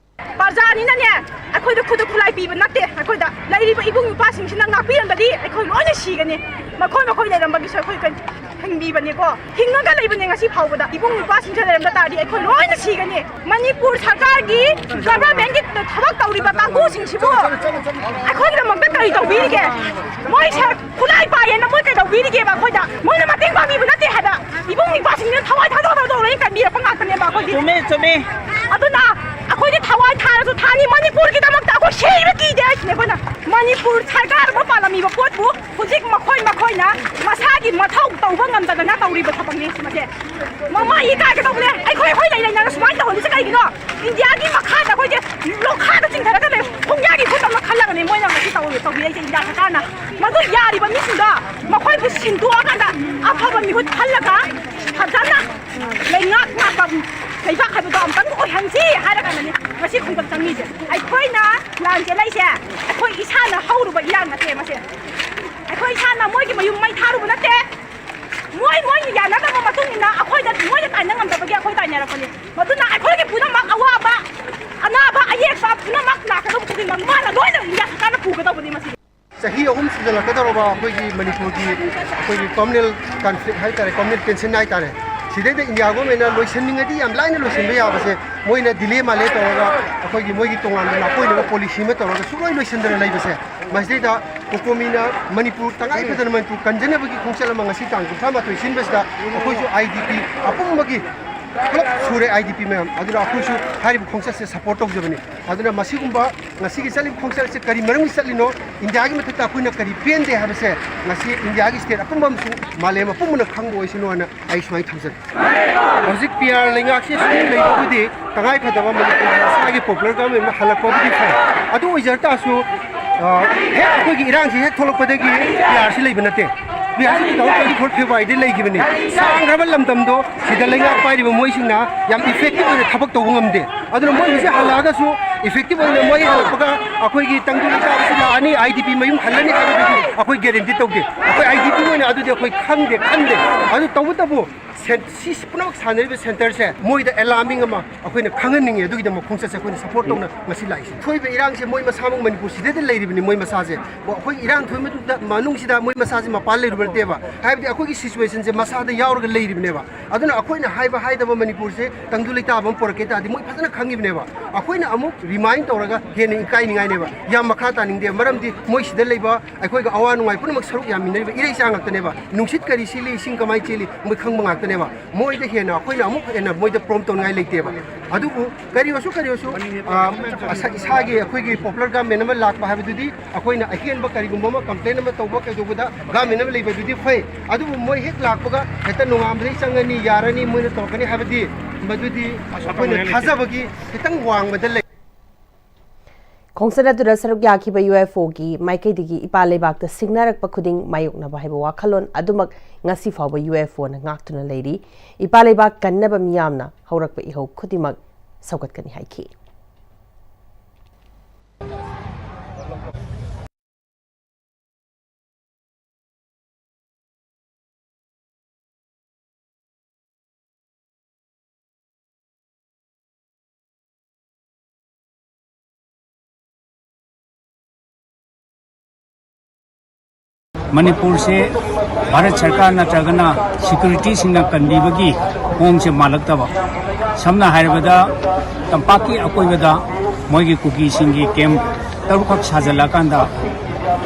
ꯄ꯭ꯔꯖꯥꯅꯤꯅꯅꯦ, ꯑꯩꯈꯣꯏꯗ ꯈꯨꯗ ꯈꯨꯠꯂꯥꯏ ꯄꯤꯕ ꯅꯠꯇꯦ꯫ ꯑꯩꯈꯣꯏꯗ ꯂꯩꯔꯤꯕ ꯏꯕꯨꯡ ꯏꯄ꯭ꯋꯥꯁꯤꯡꯁꯤꯅ ꯉꯥꯛꯄꯤꯔꯝꯕꯗꯤ ꯑꯩꯈꯣꯏ ꯂꯣꯏꯅ ꯁꯤꯒꯅꯤ꯫ ꯃꯈꯣꯏ ꯃꯈꯣꯏ ꯂꯩꯔꯝꯕꯒꯤꯁꯨ ꯑꯩꯈꯣꯏ ꯀꯔꯤ ꯍꯤꯡꯕꯤꯕꯅꯦꯀꯣ, ꯍꯤꯡꯉꯒ ꯂꯩꯕꯅꯦ ꯉꯁꯤ ꯐꯥꯎꯕꯗ꯫ ꯏꯕꯨꯡ ꯏꯄ꯭ꯋꯥꯁꯤꯡꯁꯦ ꯂꯩꯔꯝꯗ ꯇꯥꯔꯗꯤ ꯑꯩꯈꯣꯏ ꯂꯣꯏꯅ ꯁꯤꯒꯅꯤ꯫ ꯃꯅꯤꯄꯨꯔ ꯁꯔꯀꯥꯔꯒꯤ, ꯒꯚꯔꯟꯃꯦꯟꯒꯤ ꯊꯕꯛ ꯇꯧꯔꯤꯕ ꯀꯥꯡꯕꯨꯁꯤꯡꯁꯤꯕꯨ ꯑꯩꯈꯣꯏꯒꯤꯗꯃꯛꯇ ꯀꯔꯤ ꯇꯧꯕꯤꯔꯤꯒꯦ? ꯃꯣꯏ ꯁꯔ-, ꯈꯨꯠꯂꯥꯏ ꯄꯥꯏꯌꯦꯅ ꯃꯣꯏ ꯀꯩꯗꯧꯕꯤꯔꯤꯒꯦꯕ ꯑꯩꯈꯣꯏꯗ? ꯃꯣꯏꯅ ꯃꯇꯦꯡ ꯄꯥꯡꯕꯤꯕ ꯅꯠꯇꯦ ꯍꯥꯏꯕ꯫ ꯏꯕꯨꯡ ꯏꯄ꯭ꯋꯥꯁꯤꯡꯁꯤꯅ ꯊꯋꯥꯏ ꯊꯥꯗꯣꯛ ꯊꯥꯗꯣꯛ ꯂꯣꯏꯅ ꯀꯟꯕꯤꯔꯛꯄ ꯉꯥꯛꯇꯅꯦꯕ ꯑꯩꯈꯣꯏꯗꯤ꯫ ꯆꯨꯝꯃꯦ, ꯆꯨꯝꯃꯦ꯫ ꯑꯗꯨꯅ ꯑꯩꯈꯣꯏꯗꯤ ꯊꯋꯥꯏ ꯊꯥꯔꯁꯨ ꯊꯥꯅꯤ, ꯃꯅꯤꯄꯨꯔꯒꯤꯗꯃꯛꯇ ꯑꯩꯈꯣꯏ ꯁꯤꯕ ꯀꯤꯗꯦ ꯍꯥꯏꯁꯤꯅꯦ ꯑꯩꯈꯣꯏꯅ꯫ ꯃꯅꯤꯄꯨꯔ ꯁꯔꯀꯥꯔ ꯑꯃ ꯄꯥꯜꯂꯝꯃꯤꯕ ꯄꯣꯠꯄꯨ ꯍꯧꯖꯤꯛ ꯃꯈꯣꯏ ꯃꯈꯣꯏꯅ ꯃꯁꯥꯒꯤ ꯃꯊꯧ ꯇꯧꯕ ꯉꯝꯗꯗꯅ ꯇꯧꯔꯤꯕ ꯊꯕꯛꯅꯤ ꯃꯁꯦ꯫ ꯃꯃꯥ ꯏꯀꯥꯏꯒꯗꯧꯕꯅꯦ꯫ ꯑꯩꯈꯣꯏ ꯑꯩꯈꯣꯏ ꯂꯩ ꯂꯩꯅꯅ ꯁꯨꯃꯥꯏꯅ ꯇꯧꯍꯜꯂꯤꯁꯦ ꯀꯩꯒꯤꯅꯣ? ꯏꯟꯗꯤꯌꯥꯒꯤ ꯃꯈꯥꯗ ꯑꯩꯈꯣꯏꯁꯦ ꯂꯣꯈꯥꯗ ꯆꯤꯡꯊꯔꯒ ꯂꯩ꯫ ꯈꯣꯡꯌꯥꯒꯤ ꯈꯨꯠꯇꯧꯅ ꯈꯜꯂꯒꯅꯦ ꯃꯣꯏꯅ ꯉꯁꯤ ꯇꯧꯔꯤ-, ꯇꯧꯕꯤꯔꯛꯏꯁꯦ ꯏꯟꯗꯤꯌꯥ ꯁꯔꯀꯥꯔꯅ꯫ ꯃꯗꯨ ꯌꯥꯔꯤꯕ ꯃꯤꯁꯤꯡꯗꯣ ꯃꯈꯣꯏꯕꯨ ꯁꯤꯟꯗꯣꯛꯑꯀꯥꯟꯗ ꯑꯐꯕ ꯃꯤꯍꯨꯠ ꯈꯜꯂꯒ ꯐꯖꯅ ꯂꯩꯉꯥꯛ ꯉꯥꯛꯄ ꯂꯩꯕꯥꯛ ꯍꯥꯏꯕꯗꯣ ꯑꯃꯨꯛꯇꯪ ꯑꯣꯏꯍꯟꯁꯤ ꯍꯥꯏꯔꯀꯥꯟꯗꯅꯤ ꯉꯁꯤ ꯈꯣꯡꯖꯪ ꯆꯪꯉꯤꯁꯦ꯫ ꯑꯩꯈꯣꯏꯅ ꯂꯥꯟ ꯆꯦꯜꯂꯛꯏꯁꯦ ꯑꯩꯈꯣꯏ ꯏꯁꯥꯅ ꯍꯧꯔꯨꯕ ꯏꯔꯥꯡ ꯅꯠꯇꯦ ꯃꯁꯦ꯫ ꯑꯩꯈꯣꯏ ꯏꯁꯥꯅ ꯃꯣꯏꯒꯤ ꯃꯌꯨꯝ ꯃꯩ ꯊꯥꯔꯨꯕ ꯅꯠꯇꯦ꯫ ꯃꯣꯏ ꯃꯣꯏꯒꯤ ꯌꯥꯅꯗꯕ ꯃꯇꯨꯡ ꯏꯟꯅ ꯑꯩꯈꯣꯏꯗ, ꯃꯣꯏꯗ ꯇꯥꯏꯅ ꯉꯝꯗꯕꯒꯤ ꯑꯩꯈꯣꯏ ꯇꯥꯏꯅꯔꯛꯄꯅꯤ꯫ ꯃꯗꯨꯅ ꯑꯩꯈꯣꯏꯒꯤ ꯄꯨꯝꯅꯃꯛ ꯑꯋꯥꯕ, ꯑꯅꯥꯕ, ꯑꯌꯦꯛꯄ ꯄꯨꯝꯅꯃꯛ ꯂꯥꯛꯀꯗꯧꯕ ꯈꯨꯗꯤꯡꯃꯛ ꯃꯥꯅ ꯂꯣꯏꯅ ꯏꯟꯗꯤꯌꯥ ꯁꯔꯀꯥꯔꯅ ꯄꯨꯒꯗꯧꯕꯅꯤ ꯃꯁꯤꯗꯤ꯫ ꯆꯍꯤ ꯑꯍꯨꯝ ꯁꯨꯖꯜꯂꯛꯀꯗꯧꯔꯕ ꯑꯩꯈꯣꯏꯒꯤ ꯃꯅꯤꯄꯨꯔꯒꯤ ꯑꯩꯈꯣꯏꯒꯤ communal conflict ꯍꯥꯏꯇꯥꯔꯦ, communal tension ꯍꯥꯏꯇꯥꯔꯦ, ꯁꯤꯗꯩꯗ ꯏꯟꯗꯤꯌꯥ ꯒꯣꯔꯃꯦꯟꯅ ꯂꯣꯏꯁꯤꯟꯅꯤꯡꯉꯗꯤ ꯌꯥꯝ ꯂꯥꯏꯅ ꯂꯣꯏꯁꯤꯟꯕ ꯌꯥꯕꯁꯦ ꯃꯣꯏꯅ ꯗꯤꯂꯦ ꯃꯥꯂꯦ ꯇꯧꯔꯒ ꯑꯩꯈꯣꯏꯒꯤ ꯃꯣꯏꯒꯤ ꯇꯣꯉꯥꯟꯕ ꯅꯥꯄꯣꯏꯅꯕ ꯄꯣꯂꯤꯁꯤ ꯑꯃ ꯇꯧꯔꯒ ꯁꯨꯡꯂꯣꯏ ꯂꯣꯏꯁꯤꯟꯗꯅ ꯂꯩꯕꯁꯦ, ꯃꯁꯤꯗꯩꯗ ꯀꯣꯀꯣꯃꯤꯅ ꯃꯅꯤꯄꯨꯔ ꯇꯉꯥꯏ ꯐꯗꯅ ꯃꯅꯤꯄꯨꯔ ꯀꯟꯖꯅꯕꯒꯤ ꯈꯣꯡꯆꯠ ꯑꯃ ꯉꯁꯤ ꯇꯥꯡ ꯀꯨꯟꯊ꯭ꯔꯥ ꯃꯥꯊꯣꯏ ꯁꯤꯟꯕꯁꯤꯗ ꯑꯩꯈꯣꯏꯁꯨ ꯑꯥꯏ ꯗꯤ ꯄꯤ ꯑꯄꯨꯝꯕꯒꯤ ꯄꯨꯂꯞ ꯁꯨꯔꯦ, ꯑꯥꯏ ꯗꯤ ꯄꯤ ꯃꯌꯥꯝ꯫ ꯑꯗꯨꯅ ꯑꯩꯈꯣꯏꯁꯨ ꯍꯥꯏꯔꯤꯕ ꯈꯣꯡꯆꯠꯁꯦ ꯁꯄꯣꯔꯠ ꯇꯧꯖꯕꯅꯤ꯫ ꯑꯗꯨꯅ ꯃꯁꯤꯒꯨꯝꯕ ꯉꯁꯤꯒꯤ ꯆꯠꯂꯤꯕ ꯈꯣꯡꯆꯠ ꯑꯁꯤ ꯀꯔꯤ ꯃꯔꯝꯒꯤ ꯆꯠꯂꯤꯅꯣ, ꯏꯟꯗꯤꯌꯥꯒꯤ ꯃꯊꯛꯇ ꯑꯩꯈꯣꯏꯅ ꯀꯔꯤ ꯄꯦꯟꯗꯦ ꯍꯥꯏꯕꯁꯦ ꯉꯁꯤ ꯏꯟꯗꯤꯌꯥꯒꯤ ꯁ꯭ꯇꯦꯠ ꯑꯄꯨꯝꯕ ꯑꯃꯁꯨꯡ ꯃꯥꯂꯦꯝ ꯑꯄꯨꯝꯕꯅ ꯈꯪꯕ ꯑꯣꯏꯁꯅꯨ ꯍꯥꯏꯅ ꯑꯩ ꯁꯨꯃꯥꯏꯅ ꯊꯝꯖꯒꯦ꯫ ꯍꯧꯖꯤꯛ ꯄꯤ ꯑꯥꯔ ꯂꯩꯉꯥꯛꯁꯤ ꯁꯨꯝ ꯂꯩꯕꯕꯨꯗꯤ ꯇꯉꯥꯏ ꯐꯗꯕ ꯃꯅꯤꯄꯨꯔꯒꯤ ꯃꯁꯥꯒꯤ ꯄꯣꯄꯨꯂꯔ ꯒꯚꯔꯟꯃꯦꯟ ꯑꯃ ꯍꯜꯂꯛꯄꯕꯨꯗꯤ ꯐꯩ꯫ ꯑꯗꯨ ꯑꯣꯏꯖꯔ ꯇꯥꯔꯁꯨ, ꯑ, ꯍꯦꯛ ꯑꯩꯈꯣꯏꯒꯤ ꯏꯔꯥꯡꯁꯤ ꯍꯦꯛ ꯊꯣꯛꯂꯛꯄꯗꯒꯤ ꯄꯤ ꯑꯥꯔꯁꯤ ꯂꯩꯕ ꯅꯠꯇꯦ꯫ ꯄꯤ ꯑꯥꯔꯁꯤ two thousand twenty four February ꯗ ꯂꯩꯈꯤꯕꯅꯤ꯫ ꯁꯥꯡꯈ꯭ꯔꯕ ꯂꯝꯗꯝꯗꯣ ꯁꯤꯗ ꯂꯩꯉꯥꯛ ꯄꯥꯏꯔꯤꯕ ꯃꯣꯏꯁꯤꯡꯅ ꯌꯥꯝ ꯏꯐꯦꯛꯇꯤꯚ ꯑꯣꯏꯅ ꯊꯕꯛ ꯇꯧꯕ ꯉꯝꯗꯦ꯫ ꯑꯗꯨꯅ ꯃꯣꯏ ꯍꯧꯖꯤꯛ ꯍꯜꯂꯛꯑꯒꯁꯨ ꯏꯐꯦꯛꯇꯤꯚ ꯑꯣꯏꯅ ꯃꯣꯏ ꯍꯜꯂꯛꯄꯒ ꯑꯩꯈꯣꯏꯒꯤ ꯇꯪꯗꯨ ꯂꯩꯇꯥꯕꯁꯨ ꯂꯥꯛꯑꯅꯤ, ꯑꯥꯏ ꯗꯤ ꯄꯤ ꯃꯌꯨꯝ ꯍꯜꯂꯅꯤ ꯍꯥꯏꯕꯗꯨꯗꯤ ꯑꯩꯈꯣꯏ ꯒꯦꯔꯦꯟꯇꯤ ꯇꯧꯗꯦ꯫ ꯑꯩꯈꯣꯏ ꯑꯥꯏ ꯗꯤ ꯄꯤ ꯑꯣꯏꯅ ꯑꯗꯨꯗꯤ ꯑꯩꯈꯣꯏ ꯈꯪꯗꯦ, ꯈꯟꯗꯦ꯫ ꯑꯗꯨ ꯇꯧꯕꯇꯕꯨ ꯁꯦꯟ-, ꯁꯤ ꯄꯨꯝꯅꯃꯛ ꯁꯥꯟꯅꯔꯤꯕ ꯁꯦꯟꯇꯔꯁꯦ ꯃꯣꯏꯗ ꯑꯦꯂꯥꯔꯃꯤꯡ ꯑꯃ ꯑꯩꯈꯣꯏꯅ ꯈꯪꯍꯟꯅꯤꯡꯉꯤ꯫ ꯑꯗꯨꯒꯤꯗꯃꯛ ꯈꯣꯡꯆꯠꯁꯦ ꯑꯩꯈꯣꯏꯅ ꯁꯄꯣꯔꯠ ꯇꯧꯅ ꯉꯁꯤ ꯂꯥꯛꯏꯁꯤꯅꯤ꯫ ꯊꯣꯛꯏꯕ ꯏꯔꯥꯡꯁꯦ ꯃꯣꯏ ꯃꯁꯥꯃꯛ ꯃꯅꯤꯄꯨꯔ ꯁꯤꯗꯗ ꯂꯩꯔꯤꯕꯅꯤ꯫ ꯃꯣꯏ ꯃꯁꯥꯁꯦ ꯑꯩꯈꯣꯏ ꯏꯔꯥꯡ ꯊꯣꯛꯏ ꯃꯇꯨꯡꯗ ꯃꯅꯨꯡꯁꯤꯗ ꯃꯣꯏ ꯃꯁꯥꯁꯦ ꯃꯄꯥꯟ ꯂꯩꯔꯨꯕ ꯅꯠꯇꯦꯕ꯫ ꯍꯥꯏꯕꯗꯤ ꯑꯩꯈꯣꯏꯒꯤ ꯁꯤꯆꯨꯋꯦꯁꯟꯁꯦ ꯃꯁꯥꯗ ꯌꯥꯎꯔꯒ ꯂꯩꯔꯤꯕꯅꯦꯕ꯫ ꯑꯗꯨꯅ ꯑꯩꯈꯣꯏꯅ ꯍꯥꯏꯕ ꯍꯥꯏꯗꯕ ꯃꯅꯤꯄꯨꯔꯁꯦ ꯇꯪꯗꯨ ꯂꯩꯇꯥꯕ ꯑꯃ ꯄꯨꯔꯛꯀꯦ ꯇꯥꯔꯗꯤ ꯃꯣꯏ ꯐꯖꯅ ꯈꯪꯉꯤꯕꯅꯦꯕ꯫ ꯑꯩꯈꯣꯏꯅ ꯑꯃꯨꯛ ꯔꯤꯃꯥꯏꯟ ꯇꯧꯔꯒ ꯍꯦꯟꯅ ꯏꯀꯥꯏꯅꯤꯡꯉꯥꯏꯅꯦꯕ꯫ ꯌꯥꯝ ꯃꯈꯥ ꯇꯥꯅꯤꯡꯗꯦ꯫ ꯃꯔꯝꯗꯤ ꯃꯣꯏ ꯁꯤꯗ ꯂꯩꯕ ꯑꯩꯈꯣꯏꯒ ꯑꯋꯥ ꯅꯨꯡꯉꯥꯏ ꯄꯨꯝꯅꯃꯛ ꯁꯔꯨꯛ ꯌꯥꯃꯤꯟꯅꯔꯤꯕ ꯏꯔꯩꯆꯥ ꯉꯥꯛꯇꯅꯦꯕ꯫ ꯅꯨꯡꯁꯤꯠ ꯀꯔꯤ ꯁꯤꯠꯂꯤ, ꯏꯁꯤꯡ ꯀꯃꯥꯏꯅ ꯆꯦꯜꯂꯤ, ꯃꯣꯏ ꯈꯪꯕ ꯉꯥꯛꯇꯅꯦꯕ꯫ ꯃꯣꯏꯗ ꯍꯦꯟꯅ ꯑꯩꯈꯣꯏꯅ ꯑꯃꯨꯛ ꯍꯦꯟꯅ ꯃꯣꯏꯗ ꯄ꯭ꯔꯣꯝ ꯇꯧꯅꯤꯡꯉꯥꯏ ꯂꯩꯇꯦꯕ꯫ ꯑꯗꯨꯕꯨ ꯀꯔꯤ ꯑꯣꯏꯁꯨ ꯀꯔꯤ ꯑꯣꯏꯁꯨ, ꯑ, ꯑꯁ-, ꯏꯁꯥꯒꯤ ꯑꯩꯈꯣꯏꯒꯤ ꯄꯣꯄꯨꯂꯔ ꯒꯚꯔꯟꯃꯦꯟ ꯑꯃ ꯂꯥꯛꯄ ꯍꯥꯏꯕꯗꯨꯗꯤ ꯑꯩꯈꯣꯏꯅ ꯑꯍꯦꯟꯕ ꯀꯔꯤꯒꯨꯝꯕ ꯑꯃ ꯀꯝꯄ꯭ꯂꯦꯟ ꯑꯃ ꯇꯧꯕ ꯀꯩꯗꯧꯕꯗ ꯒꯚꯔꯟꯃꯦꯟ ꯑꯃ ꯂꯩꯕꯗꯨꯗꯤ ꯐꯩ꯫ ꯑꯗꯨꯕꯨ ꯃꯣꯏ ꯍꯦꯛ ꯂꯥꯛꯄꯒ ꯍꯦꯛꯇ ꯅꯣꯡꯉꯥꯟꯕꯗꯒꯤ ꯆꯪꯉꯅꯤ, ꯌꯥꯔꯅꯤ, ꯃꯣꯏꯅ ꯇꯧꯔꯛꯀꯅꯤ ꯍꯥꯏꯕꯗꯤ ꯃꯗꯨꯗꯤ ꯑꯩꯈꯣꯏꯅ ꯊꯥꯖꯕꯒꯤ ꯈꯤꯇꯪ ꯋꯥꯡꯃꯗ ꯂꯩ꯫ ꯈꯣꯡꯆꯠ ꯑꯗꯨꯗ ꯁꯔꯨꯛ ꯌꯥꯈꯤꯕ ꯌꯨ ꯑꯦꯐ ꯑꯣꯒꯤ ꯃꯥꯏꯀꯩꯗꯒꯤ ꯏꯄꯥ ꯂꯩꯕꯥꯛꯇ ꯁꯤꯡꯅꯔꯛꯄ ꯈꯨꯗꯤꯡ ꯃꯥꯌꯣꯛꯅꯕ ꯍꯥꯏꯕ ꯋꯥꯈꯜꯂꯣꯟ ꯑꯗꯨꯃꯛ ꯉꯁꯤ ꯐꯥꯎꯕ ꯌꯨ ꯑꯦꯐ ꯑꯣꯅ ꯉꯥꯛꯇꯨꯅ ꯂꯩꯔꯤ꯫ ꯏꯄꯥ ꯂꯩꯕꯥꯛ ꯀꯟꯅꯕ ꯃꯤꯌꯥꯝꯅ ꯍꯧꯔꯛꯄ ꯏꯍꯧ ꯈꯨꯗꯤꯡꯃꯛ ꯁꯧꯒꯠꯀꯅꯤ ꯍꯥꯏꯈꯤ꯫ ꯃꯅꯤꯄꯨꯔꯁꯦ ꯚꯥꯔꯠ ꯁꯔꯀꯥꯔ ꯅꯠꯇ꯭ꯔꯒꯅ ꯁꯦꯀ꯭ꯌꯨꯔꯤꯇꯤꯁꯤꯡꯅ ꯀꯟꯕꯤꯕꯒꯤ ꯃꯑꯣꯡꯁꯦ ꯃꯥꯜꯂꯛꯇꯕ꯫ ꯁꯝꯅ ꯍꯥꯏꯔꯕꯗ, ꯇꯝꯄꯥꯛꯀꯤ ꯑꯀꯣꯏꯕꯗ ꯃꯣꯏꯒꯤ ꯀꯨꯀꯤꯁꯤꯡꯒꯤ ꯀꯦꯝꯞ ꯇꯔꯨꯛꯈꯛ ꯁꯥꯖꯤꯜꯂꯀꯥꯟꯗ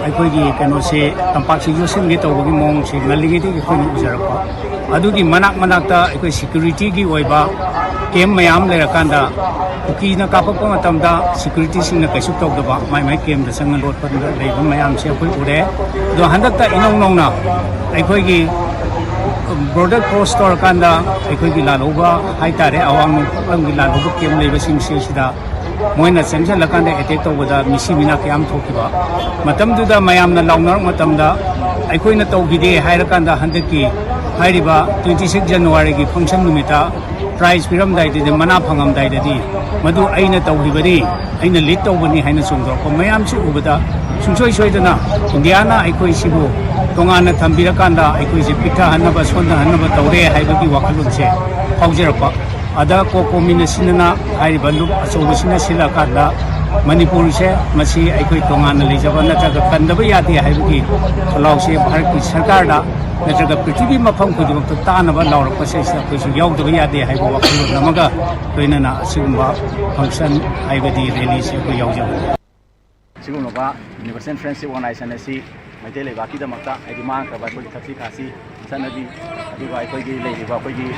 ꯑꯩꯈꯣꯏꯒꯤ ꯀꯩꯅꯣꯁꯦ, ꯇꯝꯄꯥꯛꯁꯦ ꯌꯣꯠꯁꯤꯟꯒꯦ ꯇꯧꯕꯒꯤ ꯃꯑꯣꯡꯁꯦ ꯉꯜꯂꯤꯉꯩꯗꯒꯤ ꯑꯩꯈꯣꯏꯅ ꯎꯖꯔꯛꯄ꯫ ꯑꯗꯨꯒꯤ ꯃꯅꯥꯛ ꯃꯅꯥꯛꯇ ꯑꯩꯈꯣꯏ ꯁꯦꯀ꯭ꯌꯨꯔꯤꯇꯤꯒꯤ ꯑꯣꯏꯕ ꯀꯦꯝꯞ ꯃꯌꯥꯝ ꯂꯩꯔꯀꯥꯟꯗ, ꯀꯨꯀꯤꯅ ꯀꯥꯞꯄꯛꯄ ꯃꯇꯝꯗ ꯁꯦꯀ꯭ꯌꯨꯔꯤꯇꯤꯁꯤꯡꯅ ꯀꯩꯁꯨ ꯇꯧꯗꯕ, ꯃꯥꯏ ꯃꯥꯏ ꯀꯦꯝꯞꯇ ꯆꯪꯉ ꯂꯣꯠꯄ ꯂꯩꯕ ꯃꯌꯥꯝꯁꯦ ꯑꯩꯈꯣꯏ ꯎꯔꯦ꯫ ꯑꯗꯣ ꯍꯟꯗꯛꯇ ꯏꯅꯧ ꯅꯧꯅ ꯑꯩꯈꯣꯏꯒꯤ ꯕꯣꯔꯗꯔ ꯀ꯭ꯔꯣꯁ ꯇꯧꯔꯀꯥꯟꯗ ꯑꯩꯈꯣꯏꯒꯤ ꯂꯥꯜꯍꯧꯕ ꯍꯥꯏꯇꯥꯔꯦ, ꯑꯋꯥꯡ ꯅꯣꯡꯄꯣꯛꯂꯝꯒꯤ ꯂꯥꯜꯍꯧꯕ ꯀꯦꯝꯞ ꯂꯩꯕꯁꯤꯡꯁꯦ ꯁꯤꯗ ꯃꯣꯏꯅ ꯆꯪꯁꯤꯜꯂꯀꯥꯟꯗ ꯑꯦꯇꯦꯛ ꯇꯧꯕꯗ ꯃꯤꯁꯤ ꯃꯤꯅꯥ ꯀꯌꯥꯝ ꯊꯣꯛꯈꯤꯕ꯫ ꯃꯇꯝꯗꯨꯗ ꯃꯌꯥꯝꯅ ꯂꯥꯎꯅꯔꯛ ꯃꯇꯝꯗ ꯑꯩꯈꯣꯏꯅ ꯇꯧꯈꯤꯗꯦ ꯍꯥꯏꯔꯀꯥꯟꯗ ꯍꯟꯗꯛꯀꯤ ꯍꯥꯏꯔꯤꯕ twenty six January-ꯒꯤ function ꯅꯨꯃꯤꯠꯇ ꯄ꯭ꯔꯥꯏꯖ ꯄꯤꯔꯝꯗꯥꯏꯗꯗꯤ, ꯃꯅꯥ ꯐꯪꯉꯝꯗꯥꯏꯗꯗꯤ, "ꯃꯗꯨ ꯑꯩꯅ ꯇꯧꯈꯤꯕꯅꯤ, ꯑꯩꯅ ꯂꯤꯗ ꯇꯧꯕꯅꯤ" ꯍꯥꯏꯅ ꯆꯣꯡꯊꯣꯔꯛꯄ ꯃꯌꯥꯝꯁꯤ ꯎꯕꯗ, ꯁꯨꯡꯁꯣꯏ ꯁꯣꯏꯗꯅ ꯏꯟꯗꯤꯌꯥꯅ ꯑꯩꯈꯣꯏꯁꯤꯕꯨ ꯇꯣꯉꯥꯟꯅ ꯊꯝꯕꯤꯔꯀꯥꯟꯗ ꯑꯩꯈꯣꯏꯁꯦ ꯄꯤꯛꯊꯍꯟꯅꯕ, ꯁꯣꯟꯊꯍꯟꯅꯕ ꯇꯧꯔꯦ ꯍꯥꯏꯕꯒꯤ ꯋꯥꯈꯜꯂꯣꯟꯁꯦ ꯐꯥꯎꯖꯔꯛꯄ꯫ ꯑꯗ ꯀꯣꯀꯣꯃꯤꯅ ꯁꯤꯟꯗꯅ ꯍꯥꯏꯔꯤꯕ ꯂꯨꯞ ꯑꯆꯧꯕꯁꯤꯅ ꯁꯤꯜꯂꯀꯥꯟꯗ ꯃꯅꯤꯄꯨꯔꯁꯦ ꯃꯁꯤ ꯑꯩꯈꯣꯏ ꯇꯣꯉꯥꯟꯅ ꯂꯩꯖꯕ ꯅꯠꯇ꯭ꯔꯒ ꯀꯟꯗꯕ ꯌꯥꯗꯦ ꯍꯥꯏꯕꯒꯤ ꯈꯣꯜꯂꯥꯎꯁꯦ ꯚꯥꯔꯠꯀꯤ ꯁꯔꯀꯥꯔꯗ ꯅꯠꯇ꯭ꯔꯒ ꯄ꯭ꯔꯤꯊꯤꯕꯤ ꯃꯐꯝ ꯈꯨꯗꯤꯡꯃꯛꯇ ꯇꯥꯅꯕ ꯂꯥꯎꯔꯛꯄꯁꯦ ꯁꯤꯗ ꯑꯩꯈꯣꯏꯁꯨ ꯌꯥꯎꯗꯕ ꯌꯥꯗꯦ ꯍꯥꯏꯕ ꯋꯥꯈꯜꯂꯣꯟ ꯑꯃꯒ ꯂꯣꯏꯅꯅ ꯑꯁꯤꯒꯨꯝꯕ ꯐꯪꯁꯟ ꯍꯥꯏꯕꯗꯤ ꯔꯦꯂꯤꯁꯦ ꯑꯩꯈꯣꯏ ꯌꯥꯎꯖꯕꯅꯤ꯫ ꯑꯁꯤꯒꯨꯝꯂꯕ ꯌꯨꯅꯤꯚꯔꯁꯦꯜ ꯐ꯭ꯔꯦꯟꯁꯤꯞ ꯑꯣꯔꯒꯅꯥꯏꯖꯦꯁꯟ ꯑꯁꯤ ꯃꯩꯇꯩ ꯂꯩꯕꯥꯛꯀꯤꯗꯃꯛꯇ, ꯍꯥꯏꯗꯤ ꯃꯥꯡꯈ꯭ꯔꯕ ꯑꯩꯈꯣꯏꯒꯤ ꯊꯛꯁꯤ ꯈꯥꯁꯤ ꯆꯠꯅꯕꯤ, ꯑꯗꯨꯒ ꯑꯩꯈꯣꯏꯒꯤ ꯂꯩꯔꯤꯕ ꯑꯩꯈꯣꯏꯒꯤ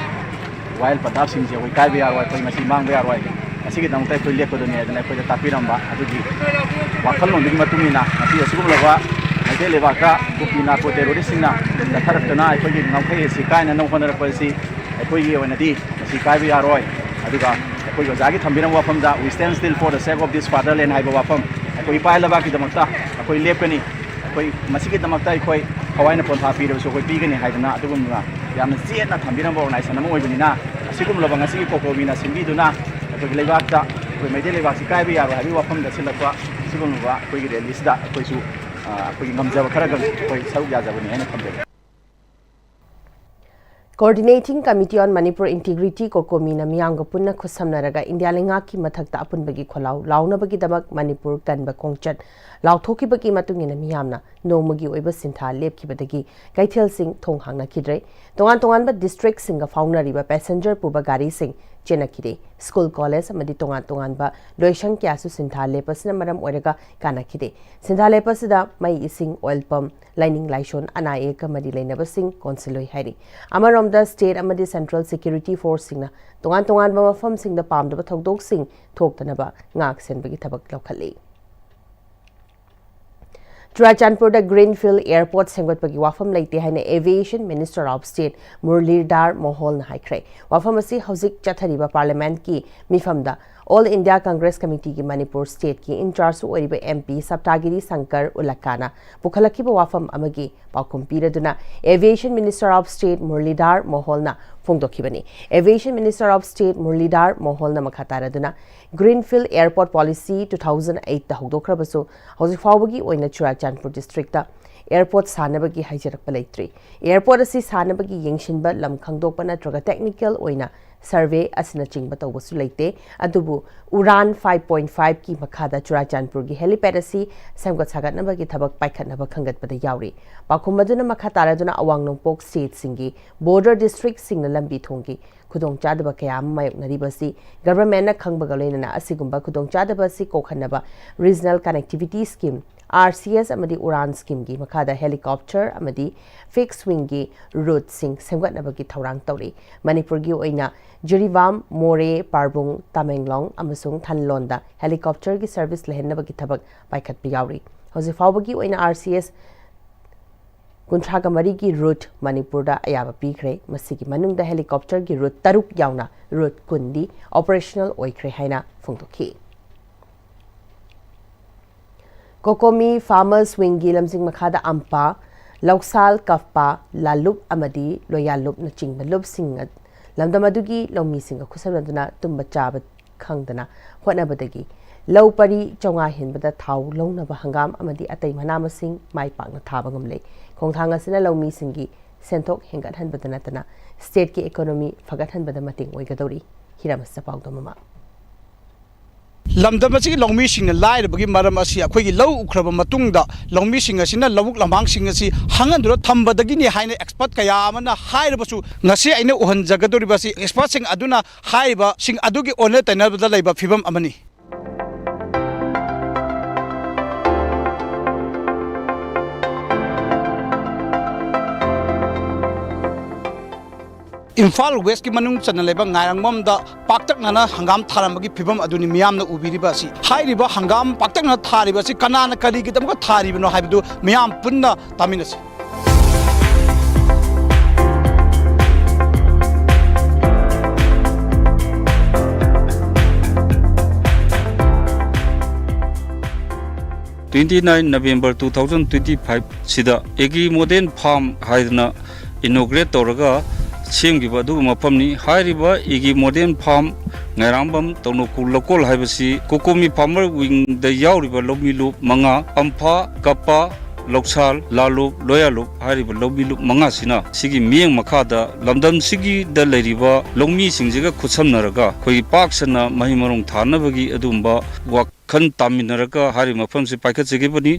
ꯋꯥꯌꯦꯜ ꯄꯊꯥꯞꯁꯤꯡꯁꯦ ꯑꯩꯈꯣꯏ ꯀꯥꯏꯕ ꯌꯥꯔꯣꯏ, ꯑꯩꯈꯣꯏ ꯃꯁꯤ ꯃꯥꯡꯕ ꯌꯥꯔꯣꯏ, ꯑꯁꯤꯒꯤꯗꯃꯛꯇ ꯑꯩꯈꯣꯏ ꯂꯦꯞꯀꯗꯣꯏꯅꯤ ꯍꯥꯏꯗꯅ ꯑꯩꯈꯣꯏꯗ ꯇꯥꯛꯄꯤꯔꯝꯕ ꯑꯗꯨꯒꯤ ꯋꯥꯈꯜꯂꯣꯟꯗꯨꯒꯤ ꯃꯇꯨꯡ ꯏꯟꯅ ꯉꯁꯤ ꯑꯁꯤꯒꯨꯝꯂꯕ ꯃꯩꯇꯩ ꯂꯩꯕꯥꯛꯇ ꯀꯨꯀꯤ ꯅꯥꯔꯀꯣ ꯇꯦꯔꯣꯔꯤꯁꯁꯤꯡꯅ ꯆꯠꯊꯔꯛꯇꯅ ꯑꯩꯈꯣꯏꯒꯤ ꯉꯝꯈꯩ ꯑꯁꯤ ꯀꯥꯏꯅꯅꯕ ꯍꯣꯠꯅꯔꯛꯄ ꯑꯁꯤ ꯑꯩꯈꯣꯏꯒꯤ ꯑꯣꯏꯅꯗꯤ ꯃꯁꯤ ꯀꯥꯏꯕ ꯌꯥꯔꯣꯏ꯫ ꯑꯗꯨꯒ ꯑꯩꯈꯣꯏꯒꯤ ꯑꯣꯖꯥꯒꯤ ꯊꯝꯕꯤꯔꯝꯕ ꯋꯥꯐꯝꯗ "We stand still for the sake of this fatherland" ꯍꯥꯏꯕ ꯋꯥꯐꯝ, ꯑꯩꯈꯣꯏ ꯏꯄꯥ ꯂꯩꯕꯥꯛꯀꯤꯗꯃꯛꯇ ꯑꯩꯈꯣꯏ ꯂꯦꯞꯀꯅꯤ, ꯑꯩꯈꯣꯏ ꯃꯁꯤꯒꯤꯗꯃꯛꯇ ꯑꯩꯈꯣꯏ ꯊꯋꯥꯏꯅ ꯄꯣꯟꯊꯥ ꯄꯤꯔꯕꯁꯨ ꯑꯩꯈꯣꯏ ꯄꯤꯒꯅꯤ ꯍꯥꯏꯗꯅ ꯑꯗꯨꯒꯨꯝꯅ ꯌꯥꯝꯅ ꯆꯦꯠꯅ ꯊꯝꯕꯤꯔꯝꯕ ꯑꯣꯔꯒꯅꯥꯏꯖꯦꯁꯟ ꯑꯃ ꯑꯣꯏꯕꯅꯤꯅ, ꯑꯁꯤꯒꯨꯝꯂꯕ ꯉꯁꯤꯒꯤ ꯀꯣꯀꯣꯃꯤꯅ ꯁꯤꯟꯕꯤꯗꯨꯅ ꯑꯩꯈꯣꯏꯒꯤ ꯂꯩꯕꯥꯛꯇ ꯑꯩꯈꯣꯏ ꯃꯩꯇꯩ ꯂꯩꯕꯥꯛꯁꯤ ꯀꯥꯏꯕ ꯌꯥꯔꯣꯏ ꯍꯥꯏꯕꯒꯤ ꯋꯥꯐꯝꯗ ꯁꯤꯜꯂꯛꯄ ꯁꯤꯒꯨꯝꯂꯕ ꯑꯩꯈꯣꯏꯒꯤ ꯔꯦꯂꯤꯁꯤꯗ ꯑꯩꯈꯣꯏꯁꯨ, ꯑ, ꯑꯩꯈꯣꯏꯒꯤ ꯉꯝꯖꯕ ꯈꯔꯒ ꯑꯩꯈꯣꯏ ꯁꯔꯨꯛ ꯌꯥꯖꯕꯅꯤ ꯍꯥꯏꯅ ꯊꯝꯖꯒꯦ꯫ Coordinating Committee on Manipur Integrity, ꯀꯣꯀꯣꯃꯤꯅ ꯃꯤꯌꯥꯝꯒ ꯄꯨꯟꯅ ꯈꯨꯠꯁꯝꯅꯔꯒ ꯏꯟꯗꯤꯌꯥ ꯂꯩꯉꯥꯛꯀꯤ ꯃꯊꯛꯇ ꯑꯄꯨꯟꯕꯒꯤ ꯈꯣꯜꯂꯥꯎ ꯂꯥꯎꯅꯕꯒꯤꯗꯃꯛ ꯃꯅꯤꯄꯨꯔ ꯀꯟꯕ ꯈꯣꯡꯆꯠ ꯂꯥꯎꯊꯣꯛꯈꯤꯕꯒꯤ ꯃꯇꯨꯡ ꯏꯟꯅ ꯃꯤꯌꯥꯝꯅ ꯅꯣꯡꯃꯒꯤ ꯑꯣꯏꯕ ꯁꯤꯟꯊꯥ ꯂꯦꯞꯈꯤꯕꯗꯒꯤ ꯀꯩꯊꯦꯜꯁꯤꯡ ꯊꯣꯡ ꯍꯥꯡꯅꯈꯤꯗ꯭ꯔꯦ꯫ ꯇꯣꯉꯥꯟ ꯇꯣꯉꯥꯟꯕ ꯗꯤꯁꯇ꯭ꯔꯤꯛꯁꯤꯡꯒ ꯐꯥꯎꯅꯔꯤꯕ ꯄꯦꯁꯦꯟꯖꯔ ꯄꯨꯕ ꯒꯥꯔꯤꯁꯤꯡ ꯆꯦꯟꯅꯈꯤꯗꯦ꯫ ꯁ꯭ꯀꯨꯜ, ꯀꯣꯂꯦꯖ ꯑꯃꯗꯤ ꯇꯣꯉꯥꯟ ꯇꯣꯉꯥꯟꯕ ꯂꯣꯏꯁꯪ ꯀꯌꯥꯁꯨ ꯁꯤꯟꯊꯥ ꯂꯦꯞꯄꯁꯤꯅ ꯃꯔꯝ ꯑꯣꯏꯔꯒ ꯀꯥꯟꯅꯈꯤꯗꯦ꯫ ꯁꯤꯟꯊꯥ ꯂꯦꯞꯄꯁꯤꯗ ꯃꯩ, ꯏꯁꯤꯡ, ꯑꯣꯏꯜ ꯄꯝ, ꯂꯥꯏꯅꯤꯡ ꯂꯥꯏꯁꯣꯟ, ꯑꯅꯥ ꯑꯌꯦꯛꯀ ꯃꯔꯤ ꯂꯩꯅꯕꯁꯤꯡ ꯀꯣꯟꯁꯤꯜꯂꯣꯏ ꯍꯥꯏꯔꯤ꯫ ꯑꯃꯔꯣꯝꯗ, ꯁ꯭ꯇꯦꯠ ꯑꯃꯗꯤ ꯁꯦꯟꯇ꯭ꯔꯦꯜ ꯁꯦꯀ꯭ꯌꯨꯔꯤꯇꯤ ꯐꯣꯔꯁꯁꯤꯡꯅ ꯇꯣꯉꯥꯟ ꯇꯣꯉꯥꯟꯕ ꯃꯐꯝꯁꯤꯡꯗ ꯄꯥꯝꯗꯕ ꯊꯧꯗꯣꯛꯁꯤꯡ ꯊꯣꯛꯇꯅꯕ ꯉꯥꯛ ꯁꯦꯟꯕꯒꯤ ꯊꯕꯛ ꯂꯧꯈꯠꯂꯤ꯫ ꯆꯨꯔꯥꯆꯥꯟꯄꯨꯔꯗ ꯒ꯭ꯔꯤꯟꯐꯤꯜꯗ ꯑꯦꯌꯔꯄꯣꯔꯠ ꯁꯦꯝꯒꯠꯄꯒꯤ ꯋꯥꯐꯝ ꯂꯩꯇꯦ ꯍꯥꯏꯅ Aviation Minister of State ꯃꯨꯔꯂꯤꯙꯔ ꯃꯣꯍꯣꯜꯅ ꯍꯥꯏꯈ꯭ꯔꯦ꯫ ꯋꯥꯐꯝ ꯑꯁꯤ ꯍꯧꯖꯤꯛ ꯆꯠꯊꯔꯤꯕ ꯄꯥꯔꯂꯤꯌꯥꯃꯦꯟꯠꯀꯤ ꯃꯤꯐꯝꯗ All India Congress Committeeꯒꯤ Manipur stateꯀꯤ in charge ꯑꯣꯏꯔꯤꯕ MP ꯁꯞꯇꯥꯒꯤꯔꯤ ꯁꯪꯀꯔ ꯎꯂꯛꯀꯥꯅ ꯄꯨꯈꯠꯂꯛꯈꯤꯕ ꯋꯥꯐꯝ ꯑꯃꯒꯤ ꯄꯥꯎꯈꯨꯝ ꯄꯤꯔꯗꯨꯅ Aviation Minister of State ꯃꯨꯔꯂꯤꯙꯥꯔ ꯃꯣꯍꯣꯜꯅ ꯐꯣꯡꯗꯣꯛꯈꯤꯕꯅꯤ꯫ Aviation Minister of State ꯃꯨꯔꯂꯤꯙꯥꯔ ꯃꯣꯍꯣꯜꯅ ꯃꯈꯥ ꯇꯥꯔꯗꯨꯅ Greenfield Airport Policy two thousand eight ꯍꯧꯗꯣꯛꯈ꯭ꯔꯕꯁꯨ ꯍꯧꯖꯤꯛ ꯐꯥꯎꯕꯒꯤ ꯑꯣꯏꯅ ꯆꯨꯔꯥꯆꯥꯟꯄꯨꯔ districtꯇ airport ꯁꯥꯅꯕꯒꯤ ꯍꯥꯏꯖꯔꯛꯄ ꯂꯩꯇ꯭ꯔꯤ꯫ Airport ꯑꯁꯤ ꯁꯥꯅꯕꯒꯤ ꯌꯦꯡꯁꯤꯟꯕ, ꯂꯝ ꯈꯪꯗꯣꯛꯄ ꯅꯠꯇ꯭ꯔꯒ technical ꯑꯣꯏꯅ survey ꯑꯁꯤꯅꯆꯤꯡꯕ ꯇꯧꯕꯁꯨ ꯂꯩꯇꯦ꯫ ꯑꯗꯨꯕꯨ ꯎꯔꯥꯟ five point fiveꯀꯤ ꯃꯈꯥꯗ ꯆꯨꯔꯥꯆꯥꯟꯄꯨꯔꯒꯤ helipad ꯑꯁꯤ ꯁꯦꯝꯒꯠ ꯁꯥꯒꯠꯅꯕꯒꯤ ꯊꯕꯛ ꯄꯥꯏꯈꯠꯅꯕ ꯈꯟꯒꯠꯄꯗ ꯌꯥꯎꯔꯤ꯫ ꯄꯥꯎꯈꯨꯝ ꯑꯗꯨꯅ ꯃꯈꯥ ꯇꯥꯔꯗꯨꯅ ꯑꯋꯥꯡ ꯅꯣꯡꯄꯣꯛ stateꯁꯤꯡꯒꯤ border districtꯁꯤꯡꯅ ꯂꯝꯕꯤ ꯊꯣꯡꯒꯤ ꯈꯨꯗꯣꯡꯆꯥꯗꯕ ꯀꯌꯥ ꯑꯃ ꯃꯥꯌꯣꯛꯅꯔꯤꯕ ꯑꯁꯤ governmentꯅ ꯈꯪꯕꯒ ꯂꯣꯏꯅꯅ ꯑꯁꯤꯒꯨꯝꯕ ꯈꯨꯗꯣꯡꯆꯥꯗꯕ ꯑꯁꯤ ꯀꯣꯛꯍꯟꯅꯕ Regional Connectivity Scheme, RCS ꯑꯃꯗꯤ ꯎꯔꯥꯟ schemeꯒꯤ ꯃꯈꯥꯗ helicopter ꯑꯃꯗꯤ fixed wingꯒꯤ routeꯁꯤꯡ ꯁꯦꯝꯒꯠꯅꯕꯒꯤ ꯊꯧꯔꯥꯡ ꯇꯧꯔꯤ꯫ ꯃꯅꯤꯄꯨꯔꯒꯤ ꯑꯣꯏꯅ ꯖꯤꯔꯤꯕꯥꯝ, ꯃꯣꯔꯦ, ꯄꯥꯔꯕꯨꯡ, ꯇꯃꯦꯡꯂꯣꯡ ꯑꯃꯁꯨꯡ ꯊꯟꯂꯣꯟꯗ helicopterꯒꯤ service ꯂꯩꯍꯟꯅꯕꯒꯤ ꯊꯕꯛ ꯄꯥꯏꯈꯠꯄ ꯌꯥꯎꯔꯤ꯫ ꯍꯧꯖꯤꯛ ꯐꯥꯎꯕꯒꯤ ꯑꯣꯏꯅ RCS ꯀꯨꯟꯊ꯭ꯔꯥꯒ ꯃꯔꯤꯒꯤ route ꯃꯅꯤꯄꯨꯔꯗ ꯑꯌꯥꯕ ꯄꯤꯈ꯭ꯔꯦ꯫ ꯃꯁꯤꯒꯤ ꯃꯅꯨꯡꯗ helicopterꯒꯤ route ꯇꯔꯨꯛ ꯌꯥꯎꯅ route ꯀꯨꯟꯗꯤ operational ꯑꯣꯏꯈ꯭ꯔꯦ ꯍꯥꯏꯅ ꯐꯣꯡꯗꯣꯛꯈꯤ꯫ COCOMI Farmers Wingꯒꯤ ꯂꯝꯖꯤꯡ ꯃꯈꯥꯗ ꯑꯝꯄꯥ, ꯂꯧꯁꯥꯜ, ꯀꯐꯄꯥ, ꯂꯥꯂꯨꯞ ꯑꯃꯗꯤ ꯂꯣꯌꯥꯂꯨꯞꯅꯆꯤꯡꯕ ꯂꯨꯞꯁꯤꯡ ꯂꯝꯗꯝ ꯑꯗꯨꯒꯤ ꯂꯧꯃꯤꯁꯤꯡꯒ ꯈꯨꯠꯁꯝꯅꯗꯨꯅ ꯇꯨꯝꯕ ꯆꯥꯕ ꯈꯪꯗꯅ ꯍꯣꯠꯅꯕꯗꯒꯤ ꯂꯧ ꯄꯔꯤ ꯆꯥꯝꯃꯉꯥ ꯍꯦꯟꯕꯗ ꯊꯥꯎ ꯂꯧꯅꯕ ꯍꯪꯒꯥꯝ ꯑꯃꯗꯤ ꯑꯇꯩ ꯃꯅꯥ ꯃꯁꯤꯡ ꯃꯥꯏ ꯄꯥꯛꯅ ꯊꯥꯕ ꯉꯝꯂꯦ꯫ ꯈꯣꯡꯊꯥꯡ ꯑꯁꯤꯅ ꯂꯧꯃꯤꯁꯤꯡꯒꯤ ꯁꯦꯟꯊꯣꯛ ꯍꯦꯟꯒꯠꯍꯟꯕꯗ ꯅꯠꯇꯅ stateꯀꯤ economy ꯐꯒꯠꯍꯟꯕꯗ ꯃꯇꯦꯡ ꯑꯣꯏꯒꯗꯧꯔꯤ꯫ ꯍꯤꯔꯥꯃꯁꯇ ꯄꯥꯎꯗꯝ ꯑꯃ꯫ ꯂꯝꯗꯝ ꯑꯁꯤꯒꯤ ꯂꯧꯃꯤꯁꯤꯡꯅ ꯂꯥꯏꯔꯕꯒꯤ ꯃꯔꯝ ꯑꯁꯤ ꯑꯩꯈꯣꯏꯒꯤ ꯂꯧ ꯎꯈ꯭ꯔꯕ ꯃꯇꯨꯡꯗ ꯂꯧꯃꯤꯁꯤꯡ ꯑꯁꯤꯅ ꯂꯧꯕꯨꯛ ꯂꯝꯍꯥꯡꯁꯤꯡ ꯑꯁꯤ ꯍꯥꯡꯍꯟꯗꯨꯅ ꯊꯝꯕꯗꯒꯤꯅꯤ ꯍꯥꯏꯅ expert ꯀꯌꯥ ꯑꯃꯅ ꯍꯥꯏꯔꯕꯁꯨ, ꯉꯁꯤ ꯑꯩꯅ ꯎꯍꯟꯖꯒꯗꯧꯔꯤꯕ ꯑꯁꯤ expertꯁꯤꯡ ꯑꯗꯨꯅ ꯍꯥꯏꯔꯤꯕꯁꯤꯡ ꯑꯗꯨꯒꯤ ꯑꯣꯟꯅ ꯇꯩꯅꯕꯗ ꯂꯩꯕ ꯐꯤꯕꯝ ꯑꯃꯅꯤ꯫ ꯏꯝꯐꯥꯜ Westꯀꯤ ꯃꯅꯨꯡ ꯆꯟꯅ ꯂꯩꯕ ꯉꯥꯏꯔꯪꯕꯝꯗ ꯄꯥꯛꯇꯛꯅꯅ ꯍꯪꯒꯥꯝ ꯊꯥꯔꯝꯕꯒꯤ ꯐꯤꯕꯝ ꯑꯗꯨꯅꯤ ꯃꯤꯌꯥꯝꯅ ꯎꯕꯤꯔꯤꯕ ꯑꯁꯤ꯫ ꯍꯥꯏꯔꯤꯕ ꯍꯪꯒꯥꯝ ꯄꯥꯛꯇꯛꯅꯅ ꯊꯥꯔꯤꯕ ꯑꯁꯤ ꯀꯅꯥꯅ ꯀꯔꯤꯒꯤꯗꯃꯛꯇ ꯊꯥꯔꯤꯕꯅꯣ ꯍꯥꯏꯕꯗꯨ ꯃꯤꯌꯥꯝ ꯄꯨꯟꯅ ꯇꯥꯃꯤꯟꯅꯁꯤ꯫ Twenty nine November two thousand twenty five ꯁꯤꯗ Agri Modern Farm ꯍꯥꯏꯗꯅ inaugurate ꯇꯧꯔꯒ ꯁꯦꯝꯈꯤꯕ ꯑꯗꯨꯒꯨꯝꯕ ꯃꯐꯝꯅꯤ꯫ ꯍꯥꯏꯔꯤꯕ Agri Modern Farm ꯉꯥꯏꯔꯥꯡꯕꯝ ꯇꯧꯅꯈꯨꯜ ꯂꯧꯀꯣꯜ ꯍꯥꯏꯕꯁꯤ COCOMI Farmer Wingꯗ ꯌꯥꯎꯔꯤꯕ ꯂꯧꯃꯤ ꯂꯨꯞ ꯃꯉꯥ, ꯑꯝꯐꯥ, ꯀꯄꯥ, ꯂꯧꯁꯥꯜ, ꯂꯥꯂꯨꯞ, ꯂꯣꯌꯥꯂꯨꯞ ꯍꯥꯏꯔꯤꯕ ꯂꯧꯃꯤ ꯂꯨꯞ ꯃꯉꯥꯁꯤꯅ ꯁꯤꯒꯤ ꯃꯤꯠꯌꯦꯡ ꯃꯈꯥꯗ ꯂꯝꯗꯝꯁꯤꯒꯤꯗ ꯂꯩꯔꯤꯕ ꯂꯧꯃꯤꯁꯤꯡꯁꯤꯒ ꯈꯨꯠꯁꯝꯅꯔꯒ ꯑꯩꯈꯣꯏꯒꯤ ꯄꯥꯛ ꯁꯟꯅ ꯃꯍꯩ ꯃꯔꯣꯡ ꯊꯥꯅꯕꯒꯤ ꯑꯗꯨꯒꯨꯝꯕ ꯋꯥꯈꯜ ꯇꯥꯃꯤꯟꯅꯔꯒ ꯍꯥꯏꯔꯤꯕ ꯃꯐꯝꯁꯤ ꯄꯥꯏꯈꯠꯆꯈꯤꯕꯅꯤ꯫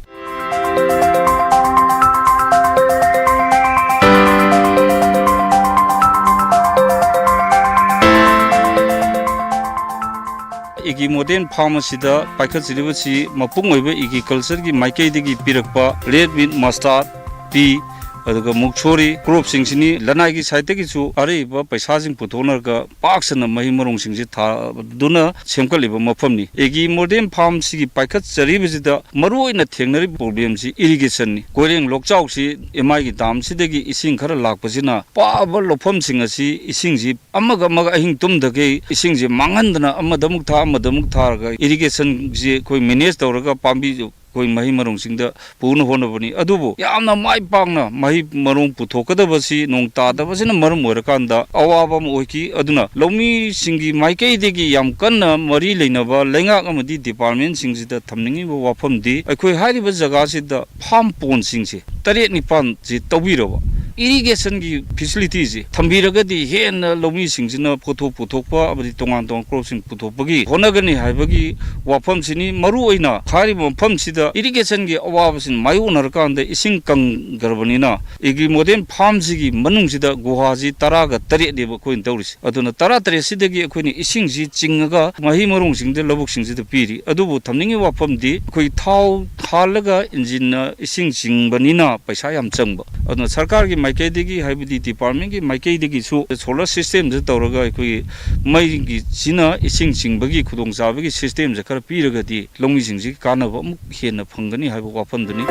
Agri Modern Farm ꯑꯁꯤꯗ ꯄꯥꯏꯈꯠꯆꯔꯤꯕꯁꯤ ꯃꯄꯨꯡ ꯑꯣꯏꯕ agricultureꯒꯤ ꯃꯥꯏꯀꯩꯗꯒꯤ ꯄꯤꯔꯛꯄ red bean, mustard, pea, ꯑꯗꯨꯒ ꯃꯨꯛꯁꯣꯔꯤ cropꯁꯤꯡꯁꯤꯅꯤ꯫ ꯂꯅꯥꯏꯒꯤ sideꯇꯒꯤꯁꯨ ꯑꯔꯩꯕ ꯄꯩꯁꯥꯁꯤꯡ ꯄꯨꯊꯣꯛꯅꯔꯒ ꯄꯥꯛ ꯁꯟꯅ ꯃꯍꯩ ꯃꯔꯣꯡꯁꯤꯡꯁꯤ ꯊꯥꯗꯨꯅ ꯁꯦꯝꯒꯠꯂꯤꯕ ꯃꯐꯝꯅꯤ꯫ Agri Modern Farmꯁꯤꯒꯤ ꯄꯥꯏꯈꯠꯆꯔꯤꯕꯁꯤꯗ ꯃꯔꯨꯑꯣꯏꯅ ꯊꯦꯡꯅꯔꯤꯕ problemꯁꯤ irrigationꯅꯤ꯫ ꯀꯣꯏꯔꯦꯡ ꯂꯣꯛꯆꯥꯎꯁꯤ ꯑꯦꯝ ꯑꯥꯏꯒꯤ damꯁꯤꯗꯒꯤ ꯏꯁꯤꯡ ꯈꯔ ꯂꯥꯛꯄꯁꯤꯅ ꯄꯥꯕ ꯂꯧꯐꯝꯁꯤꯡ ꯑꯁꯤ ꯏꯁꯤꯡꯁꯤ ꯑꯃꯒ ꯑꯃꯒ ꯑꯍꯤꯡ ꯇꯨꯝꯗꯈꯩ ꯏꯁꯤꯡꯁꯤ ꯃꯥꯡꯍꯟꯗꯅ ꯑꯃꯗ ꯑꯃꯨꯛ ꯊꯥ, ꯑꯃꯗ ꯑꯃꯨꯛ ꯊꯥꯔꯒ irrigationꯁꯤ ꯑꯩꯈꯣꯏ manage ꯇꯧꯔꯒ ꯄꯥꯝꯕꯤ ꯑꯩꯈꯣꯏ ꯃꯍꯩ ꯃꯔꯣꯡꯁꯤꯡꯗ ꯄꯨꯅ ꯍꯣꯠꯅꯕꯅꯤ꯫ ꯑꯗꯨꯕꯨ ꯌꯥꯝꯅ ꯃꯥꯏ ꯄꯥꯛꯅ ꯃꯍꯩ ꯃꯔꯣꯡ ꯄꯨꯊꯣꯛꯀꯗꯕꯁꯤ ꯅꯣꯡ ꯇꯥꯗꯕꯁꯤꯅ ꯃꯔꯝ ꯑꯣꯏꯔꯀꯥꯟꯗ ꯑꯋꯥꯕ ꯑꯃ ꯑꯣꯏꯈꯤ꯫ ꯑꯗꯨꯅ ꯂꯧꯃꯤꯁꯤꯡꯒꯤ ꯃꯥꯏꯀꯩꯗꯒꯤ ꯌꯥꯝ ꯀꯟꯅ ꯃꯔꯤ ꯂꯩꯅꯕ ꯂꯩꯉꯥꯛ ꯑꯃꯗꯤ departmentꯁꯤꯡꯁꯤꯗ ꯊꯝꯅꯤꯡꯉꯤꯕ ꯋꯥꯐꯝꯗꯤ ꯑꯩꯈꯣꯏ ꯍꯥꯏꯔꯤꯕ ꯖꯒꯥꯁꯤꯗ farm pondꯁꯤꯡꯁꯦ ꯇꯔꯦꯠ ꯅꯤꯄꯥꯟꯁꯤ ꯇꯧꯕꯤꯔꯕ irrigationꯒꯤ facilityꯁꯤ ꯊꯝꯕꯤꯔꯒꯗꯤ ꯍꯦꯟꯅ ꯂꯧꯃꯤꯁꯤꯡꯁꯤꯅ ꯄꯣꯠꯊꯣꯛ ꯄꯨꯊꯣꯛꯄ ꯑꯃꯗꯤ ꯇꯣꯉꯥꯟ ꯇꯣꯉꯥꯟꯕ cropꯁꯤꯡ ꯄꯨꯊꯣꯛꯄꯒꯤ ꯍꯣꯠꯅꯒꯅꯤ ꯍꯥꯏꯕꯒꯤ ꯋꯥꯐꯝꯁꯤꯅꯤ꯫ ꯃꯔꯨꯑꯣꯏꯅ ꯍꯥꯏꯔꯤꯕ ꯃꯐꯝꯁꯤꯗ irrigationꯒꯤ ꯑꯋꯥꯕꯁꯤꯅ ꯃꯥꯌꯣꯛꯅꯔꯀꯥꯟꯗ ꯏꯁꯤꯡ ꯀꯪꯈ꯭ꯔꯕꯅꯤꯅ Agri Modern Farmꯁꯤꯒꯤ ꯃꯅꯨꯡꯁꯤꯗ ꯒꯨꯍꯥꯁꯤ ꯇꯔꯥꯒ ꯇꯔꯦꯠꯅꯦꯕ ꯑꯩꯈꯣꯏꯅ ꯇꯧꯔꯤꯁꯦ꯫ ꯑꯗꯨꯅ ꯇꯔꯥ ꯇꯔꯦꯠꯁꯤꯗꯒꯤ ꯑꯩꯈꯣꯏꯅ ꯏꯁꯤꯡꯁꯤ ꯆꯤꯡꯉꯒ ꯃꯍꯩ ꯃꯔꯣꯡꯁꯤꯡꯗ, ꯂꯧꯕꯨꯛꯁꯤꯡꯁꯤꯗ ꯄꯤꯔꯤ꯫ ꯑꯗꯨꯕꯨ ꯊꯝꯅꯤꯡꯉꯤꯕ ꯋꯥꯐꯝꯗꯤ ꯑꯩꯈꯣꯏ ꯊꯥꯎ ꯍꯥꯜꯂꯒ ꯏꯟꯖꯤꯟꯅ ꯏꯁꯤꯡ ꯆꯤꯡꯕꯅꯤꯅ ꯄꯩꯁꯥ ꯌꯥꯝ ꯆꯪꯕ꯫ ꯑꯗꯨꯅ ꯁꯔꯀꯥꯔꯒꯤ ꯃꯥꯏꯀꯩꯗꯒꯤ ꯍꯥꯏꯕꯗꯤ departmentꯀꯤ ꯃꯥꯏꯀꯩꯗꯒꯤꯁꯨ solar systemꯗ ꯇꯧꯔꯒ ꯑꯩꯈꯣꯏꯒꯤ ꯃꯩꯒꯤꯁꯤꯅ ꯏꯁꯤꯡ ꯆꯤꯡꯕꯒꯤ ꯈꯨꯗꯣꯡꯆꯥꯕꯒꯤ systemꯁꯦ ꯈꯔ ꯄꯤꯔꯒꯗꯤ ꯂꯧꯃꯤꯁꯤꯡꯁꯤꯒꯤ ꯀꯥꯟꯅꯕ ꯑꯃꯨꯛ ꯍꯦꯟꯅ ꯐꯪꯒꯅꯤ ꯍꯥꯏꯕ ꯋꯥꯐꯝꯗꯨꯅꯤ꯫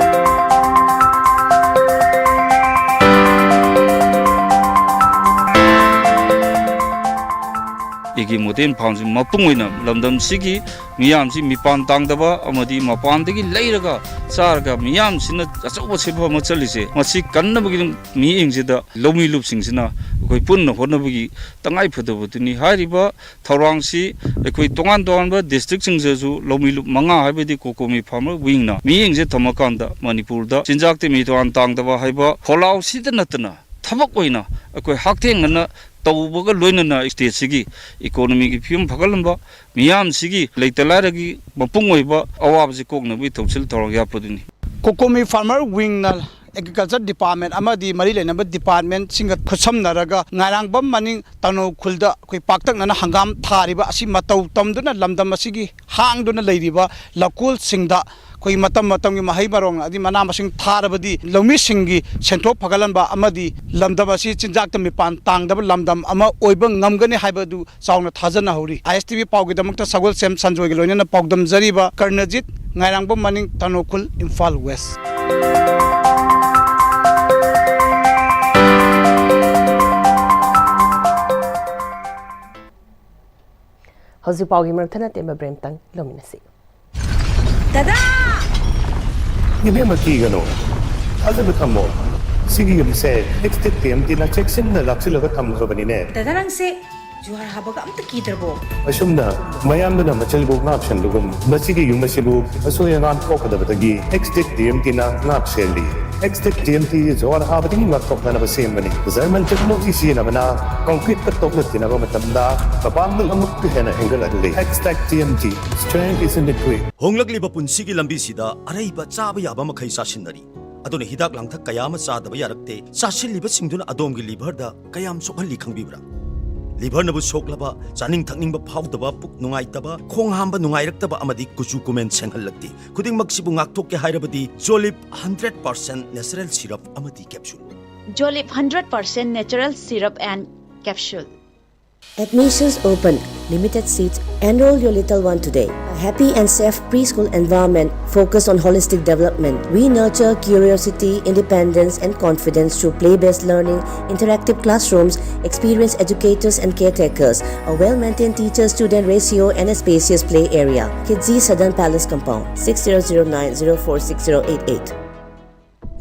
ꯑꯩꯒꯤ ꯃꯣꯗꯦꯜ ꯐꯥꯔꯝꯁꯤ ꯃꯄꯨꯡ ꯑꯣꯏꯅ ꯂꯝꯗꯝꯁꯤꯒꯤ ꯃꯤꯌꯥꯝꯁꯤ ꯃꯤꯄꯥꯟ ꯇꯥꯡꯗꯕ ꯑꯃꯗꯤ ꯃꯄꯥꯟꯗꯒꯤ ꯂꯩꯔꯒ ꯆꯥꯔꯒ ꯃꯤꯌꯥꯝꯁꯤꯅ ꯑꯆꯧꯕ ꯁꯤꯟꯐꯝ ꯑꯃ ꯆꯠꯂꯤꯁꯦ, ꯃꯁꯤ ꯀꯟꯅꯕꯒꯤ ꯃꯤꯠꯌꯦꯡꯁꯤꯗ ꯂꯧꯃꯤ ꯂꯨꯞꯁꯤꯡꯁꯤꯅ ꯑꯩꯈꯣꯏ ꯄꯨꯟꯅ ꯍꯣꯠꯅꯕꯒꯤ ꯇꯉꯥꯏ ꯐꯗꯕꯗꯨꯅꯤ꯫ ꯍꯥꯏꯔꯤꯕ ꯊꯧꯔꯥꯡꯁꯤ ꯑꯩꯈꯣꯏ ꯇꯣꯉꯥꯟ ꯇꯣꯉꯥꯟꯕ ꯗꯤꯁꯇ꯭ꯔꯤꯛꯁꯤꯡꯁꯤꯗꯁꯨ ꯂꯧꯃꯤ ꯂꯨꯞ ꯃꯉꯥ, ꯍꯥꯏꯕꯗꯤ ꯀꯣꯀꯣꯃꯤ ꯐꯥꯔꯃꯔ ꯋꯤꯡꯅ ꯃꯤꯠꯌꯦꯡꯁꯦ ꯊꯝꯃꯀꯥꯟꯗ ꯃꯅꯤꯄꯨꯔꯗ ꯆꯤꯟꯖꯥꯛꯇ ꯃꯤꯄꯥꯟ ꯇꯥꯡꯗꯕ ꯍꯥꯏꯕ ꯈꯣꯜꯂꯥꯎꯁꯤꯗ ꯅꯠꯇꯅ ꯊꯕꯛ ꯑꯣꯏꯅ ꯑꯩꯈꯣꯏ ꯍꯛꯊꯦꯡꯅꯅ ꯇꯧꯕꯒ ꯂꯣꯏꯅꯅ ꯁ꯭ꯇꯦꯠꯁꯤꯒꯤ ꯏꯀꯣꯅꯣꯃꯤꯒꯤ ꯐꯤꯕꯝ ꯐꯒꯠꯍꯟꯕ, ꯃꯤꯌꯥꯝꯁꯤꯒꯤ ꯂꯩꯇ ꯂꯥꯏꯔꯒꯤ ꯃꯄꯨꯡ ꯑꯣꯏꯕ ꯑꯋꯥꯕꯁꯤ ꯀꯣꯛꯅꯕꯒꯤ ꯊꯧꯁꯤꯜ ꯊꯧꯔꯥꯡ ꯌꯥꯠꯄꯗꯨꯅꯤ꯫ ꯀꯣꯀꯣꯃꯤ ꯐꯥꯔꯃꯔ ꯋꯤꯡꯅ ꯑꯦꯒ꯭ꯔꯤꯀꯜꯆꯔ ꯗꯤꯄꯥꯔꯠꯃꯦꯟ ꯑꯃꯗꯤ ꯃꯔꯤ ꯂꯩꯅꯕ ꯗꯤꯄꯥꯔꯠꯃꯦꯟꯁꯤꯡꯒ ꯈꯨꯠꯁꯝꯅꯔꯒ ꯉꯥꯏꯔꯥꯡꯕꯝ ꯃꯅꯤꯡ ꯇꯥꯡꯅꯧꯈꯨꯜꯗ ꯑꯩꯈꯣꯏ ꯄꯥꯛꯇꯛꯅꯅ ꯍꯪꯒꯥꯝ ꯊꯥꯔꯤꯕ ꯑꯁꯤ ꯃꯇꯧ ꯇꯝꯗꯨꯅ ꯂꯝꯗꯝ ꯑꯁꯤꯒꯤ ꯍꯥꯡꯗꯨꯅ ꯂꯩꯔꯤꯕ ꯂꯧꯀꯣꯜꯁꯤꯡꯗ ꯑꯩꯈꯣꯏ ꯃꯇꯝ ꯃꯇꯝꯒꯤ ꯃꯍꯩ ꯃꯔꯣꯡ ꯑꯃꯗꯤ ꯃꯅꯥ ꯃꯁꯤꯡ ꯊꯥꯔꯕꯗꯤ ꯂꯧꯃꯤꯁꯤꯡꯒꯤ ꯁꯦꯟꯊꯣꯛ ꯐꯒꯠꯍꯟꯕ ꯑꯃꯗꯤ ꯂꯝꯗꯝ ꯑꯁꯤ ꯆꯤꯟꯖꯥꯛꯇ ꯃꯤꯄꯥꯟ ꯇꯥꯡꯗꯕ ꯂꯝꯗꯝ ꯑꯃ ꯑꯣꯏꯕ ꯉꯝꯒꯅꯤ ꯍꯥꯏꯕꯗꯨ ꯆꯥꯎꯅ ꯊꯥꯖꯅꯍꯧꯔꯤ꯫ ꯑꯥꯏ ꯑꯦꯁ ꯇꯤ ꯚꯤ ꯄꯥꯎꯒꯤꯗꯃꯛꯇ ꯁꯒꯣꯜꯁꯦꯝ ꯁꯟꯖꯣꯏꯒ ꯂꯣꯏꯅꯅ ꯄꯥꯎꯗꯝꯖꯔꯤꯕ ꯀꯔꯅꯖꯤꯠ, ꯉꯥꯏꯔꯥꯡꯕꯝ ꯃꯅꯤꯡ, ꯇꯥꯡꯅꯧꯈꯨꯜ, ꯏꯝꯐꯥꯜ ꯋꯦꯁ꯫ ꯍꯧꯖꯤꯛ ꯄꯥꯎꯒꯤ ꯃꯔꯛ ꯊꯠꯅ ꯇꯦꯟꯕ ꯕ꯭ꯔꯦꯛ ꯑꯃꯇꯪ ꯂꯧꯃꯤꯟꯅꯁꯤ꯫ ꯗꯗꯥ! ꯏꯕꯦꯝꯃ, ꯀꯤꯒꯅꯨ, ꯊꯥꯖꯕ ꯊꯝꯃꯣ꯫ ꯁꯤꯒꯤ ꯌꯨꯝꯁꯦ ꯑꯦꯛꯁꯇꯦꯛ ꯇꯤ ꯑꯦꯝ ꯇꯤꯅ ꯆꯦꯛꯁꯤꯟꯅ ꯂꯥꯛꯁꯤꯜꯂꯒ ꯊꯝꯈ꯭ꯔꯕꯅꯤꯅꯦ꯫ ꯗꯗꯥ, ꯅꯪꯁꯦ ꯖꯨꯍꯥꯔ ꯍꯥꯕꯒ ꯑꯝꯇ ꯀꯤꯗ꯭ꯔꯕꯣ? ꯑꯁꯨꯝꯅ ꯃꯌꯥꯝꯗꯨꯅ ꯃꯆꯜꯕꯨ ꯉꯥꯛ ꯁꯦꯟꯕꯒꯨꯝ, ꯃꯁꯤꯒꯤ ꯌꯨꯝ ꯑꯁꯤꯕꯨ ꯑꯁꯣꯏ ꯑꯉꯥꯝ ꯊꯣꯛꯀꯗꯕꯗꯒꯤ ꯑꯦꯛꯁꯇꯦꯛ ꯇꯤ ꯑꯦꯝ ꯇꯤꯅ ꯉꯥꯛ ꯁꯦꯜꯂꯤ꯫ ꯑꯦꯛꯁꯇꯦꯛ ꯇꯤ ꯑꯦꯝ ꯇꯤ ꯖꯨꯍꯥꯔ ꯍꯥꯕꯗꯒꯤ ꯉꯥꯛꯊꯣꯛꯅꯅꯕ ꯁꯦꯝꯕꯅꯤ꯫ ꯖꯔꯃꯟ ꯇꯦꯛꯅꯣꯂꯣꯖꯤ ꯁꯤꯖꯤꯟꯅꯕꯅ ꯀꯪꯀ꯭ꯔꯤꯠꯀ ꯇꯣꯛꯂꯛꯇꯅꯕ ꯃꯇꯝꯗ ꯃꯄꯥꯡꯒꯜ ꯑꯃꯨꯛꯀ ꯍꯦꯟꯅ ꯍꯦꯟꯒꯠꯍꯜꯂꯤ꯫ ꯑꯦꯛꯁꯇꯦꯛ T M T, strength is in the grit. ꯍꯣꯡꯂꯛꯂꯤꯕ ꯄꯨꯟꯁꯤꯒꯤ ꯂꯝꯕꯤꯁꯤꯗ ꯑꯔꯩꯕ ꯆꯥꯕ ꯌꯥꯕ ꯃꯈꯩ ꯆꯥꯁꯤꯟꯅꯔꯤ꯫ ꯑꯗꯨꯅ ꯍꯤꯗꯥꯛ ꯂꯥꯡꯊꯛ ꯀꯌꯥ ꯑꯃ ꯆꯥꯗꯕ ꯌꯥꯔꯛꯇꯦ꯫ ꯆꯥꯁꯤꯜꯂꯤꯕꯁꯤꯡꯗꯨꯅ ꯑꯗꯣꯝꯒꯤ ꯂꯤꯚꯔꯗ ꯀꯌꯥꯝ ꯁꯣꯛꯍꯜꯂꯤ ꯈꯪꯕꯤꯕ꯭ꯔꯥ? ꯂꯤꯚꯔꯅꯕꯨ ꯁꯣꯛꯂꯕ, ꯆꯥꯅꯤꯡ ꯊꯛꯅꯤꯡꯕ ꯐꯥꯎꯗꯕ, ꯄꯨꯛ ꯅꯨꯡꯉꯥꯏꯇꯕ, ꯈꯣꯡ ꯍꯥꯝꯕ ꯅꯨꯡꯉꯥꯏꯔꯛꯇꯕ ꯑꯃꯗꯤ ꯀꯨꯆꯨ ꯀꯨꯃꯦꯟ ꯁꯦꯡꯍꯜꯂꯛꯇꯦ꯫ ꯈꯨꯗꯤꯡꯃꯛꯁꯤꯕꯨ ꯉꯥꯛꯊꯣꯛꯀꯦ ꯍꯥꯏꯔꯕꯗꯤ ꯖꯣꯂꯤꯞ ꯍꯟꯗ꯭ꯔꯦꯠ ꯄꯥꯔꯁꯦꯟ ꯅꯦꯆꯔꯦꯜ ꯁꯤꯔꯞ ꯑꯃꯗꯤ capsule. Jolip hundred percent natural syrup and capsule. Admissions open. Limited seats. Enroll your little one today. A happy and safe preschool environment focused on holistic development. We nurture curiosity, independence, and confidence through play-based learning, interactive classrooms, experienced educators and caretakers, a well-maintained teacher-student ratio, and a spacious play area. Kidzi Southern Palace Compound, six zero zero nine zero four six zero eight eight.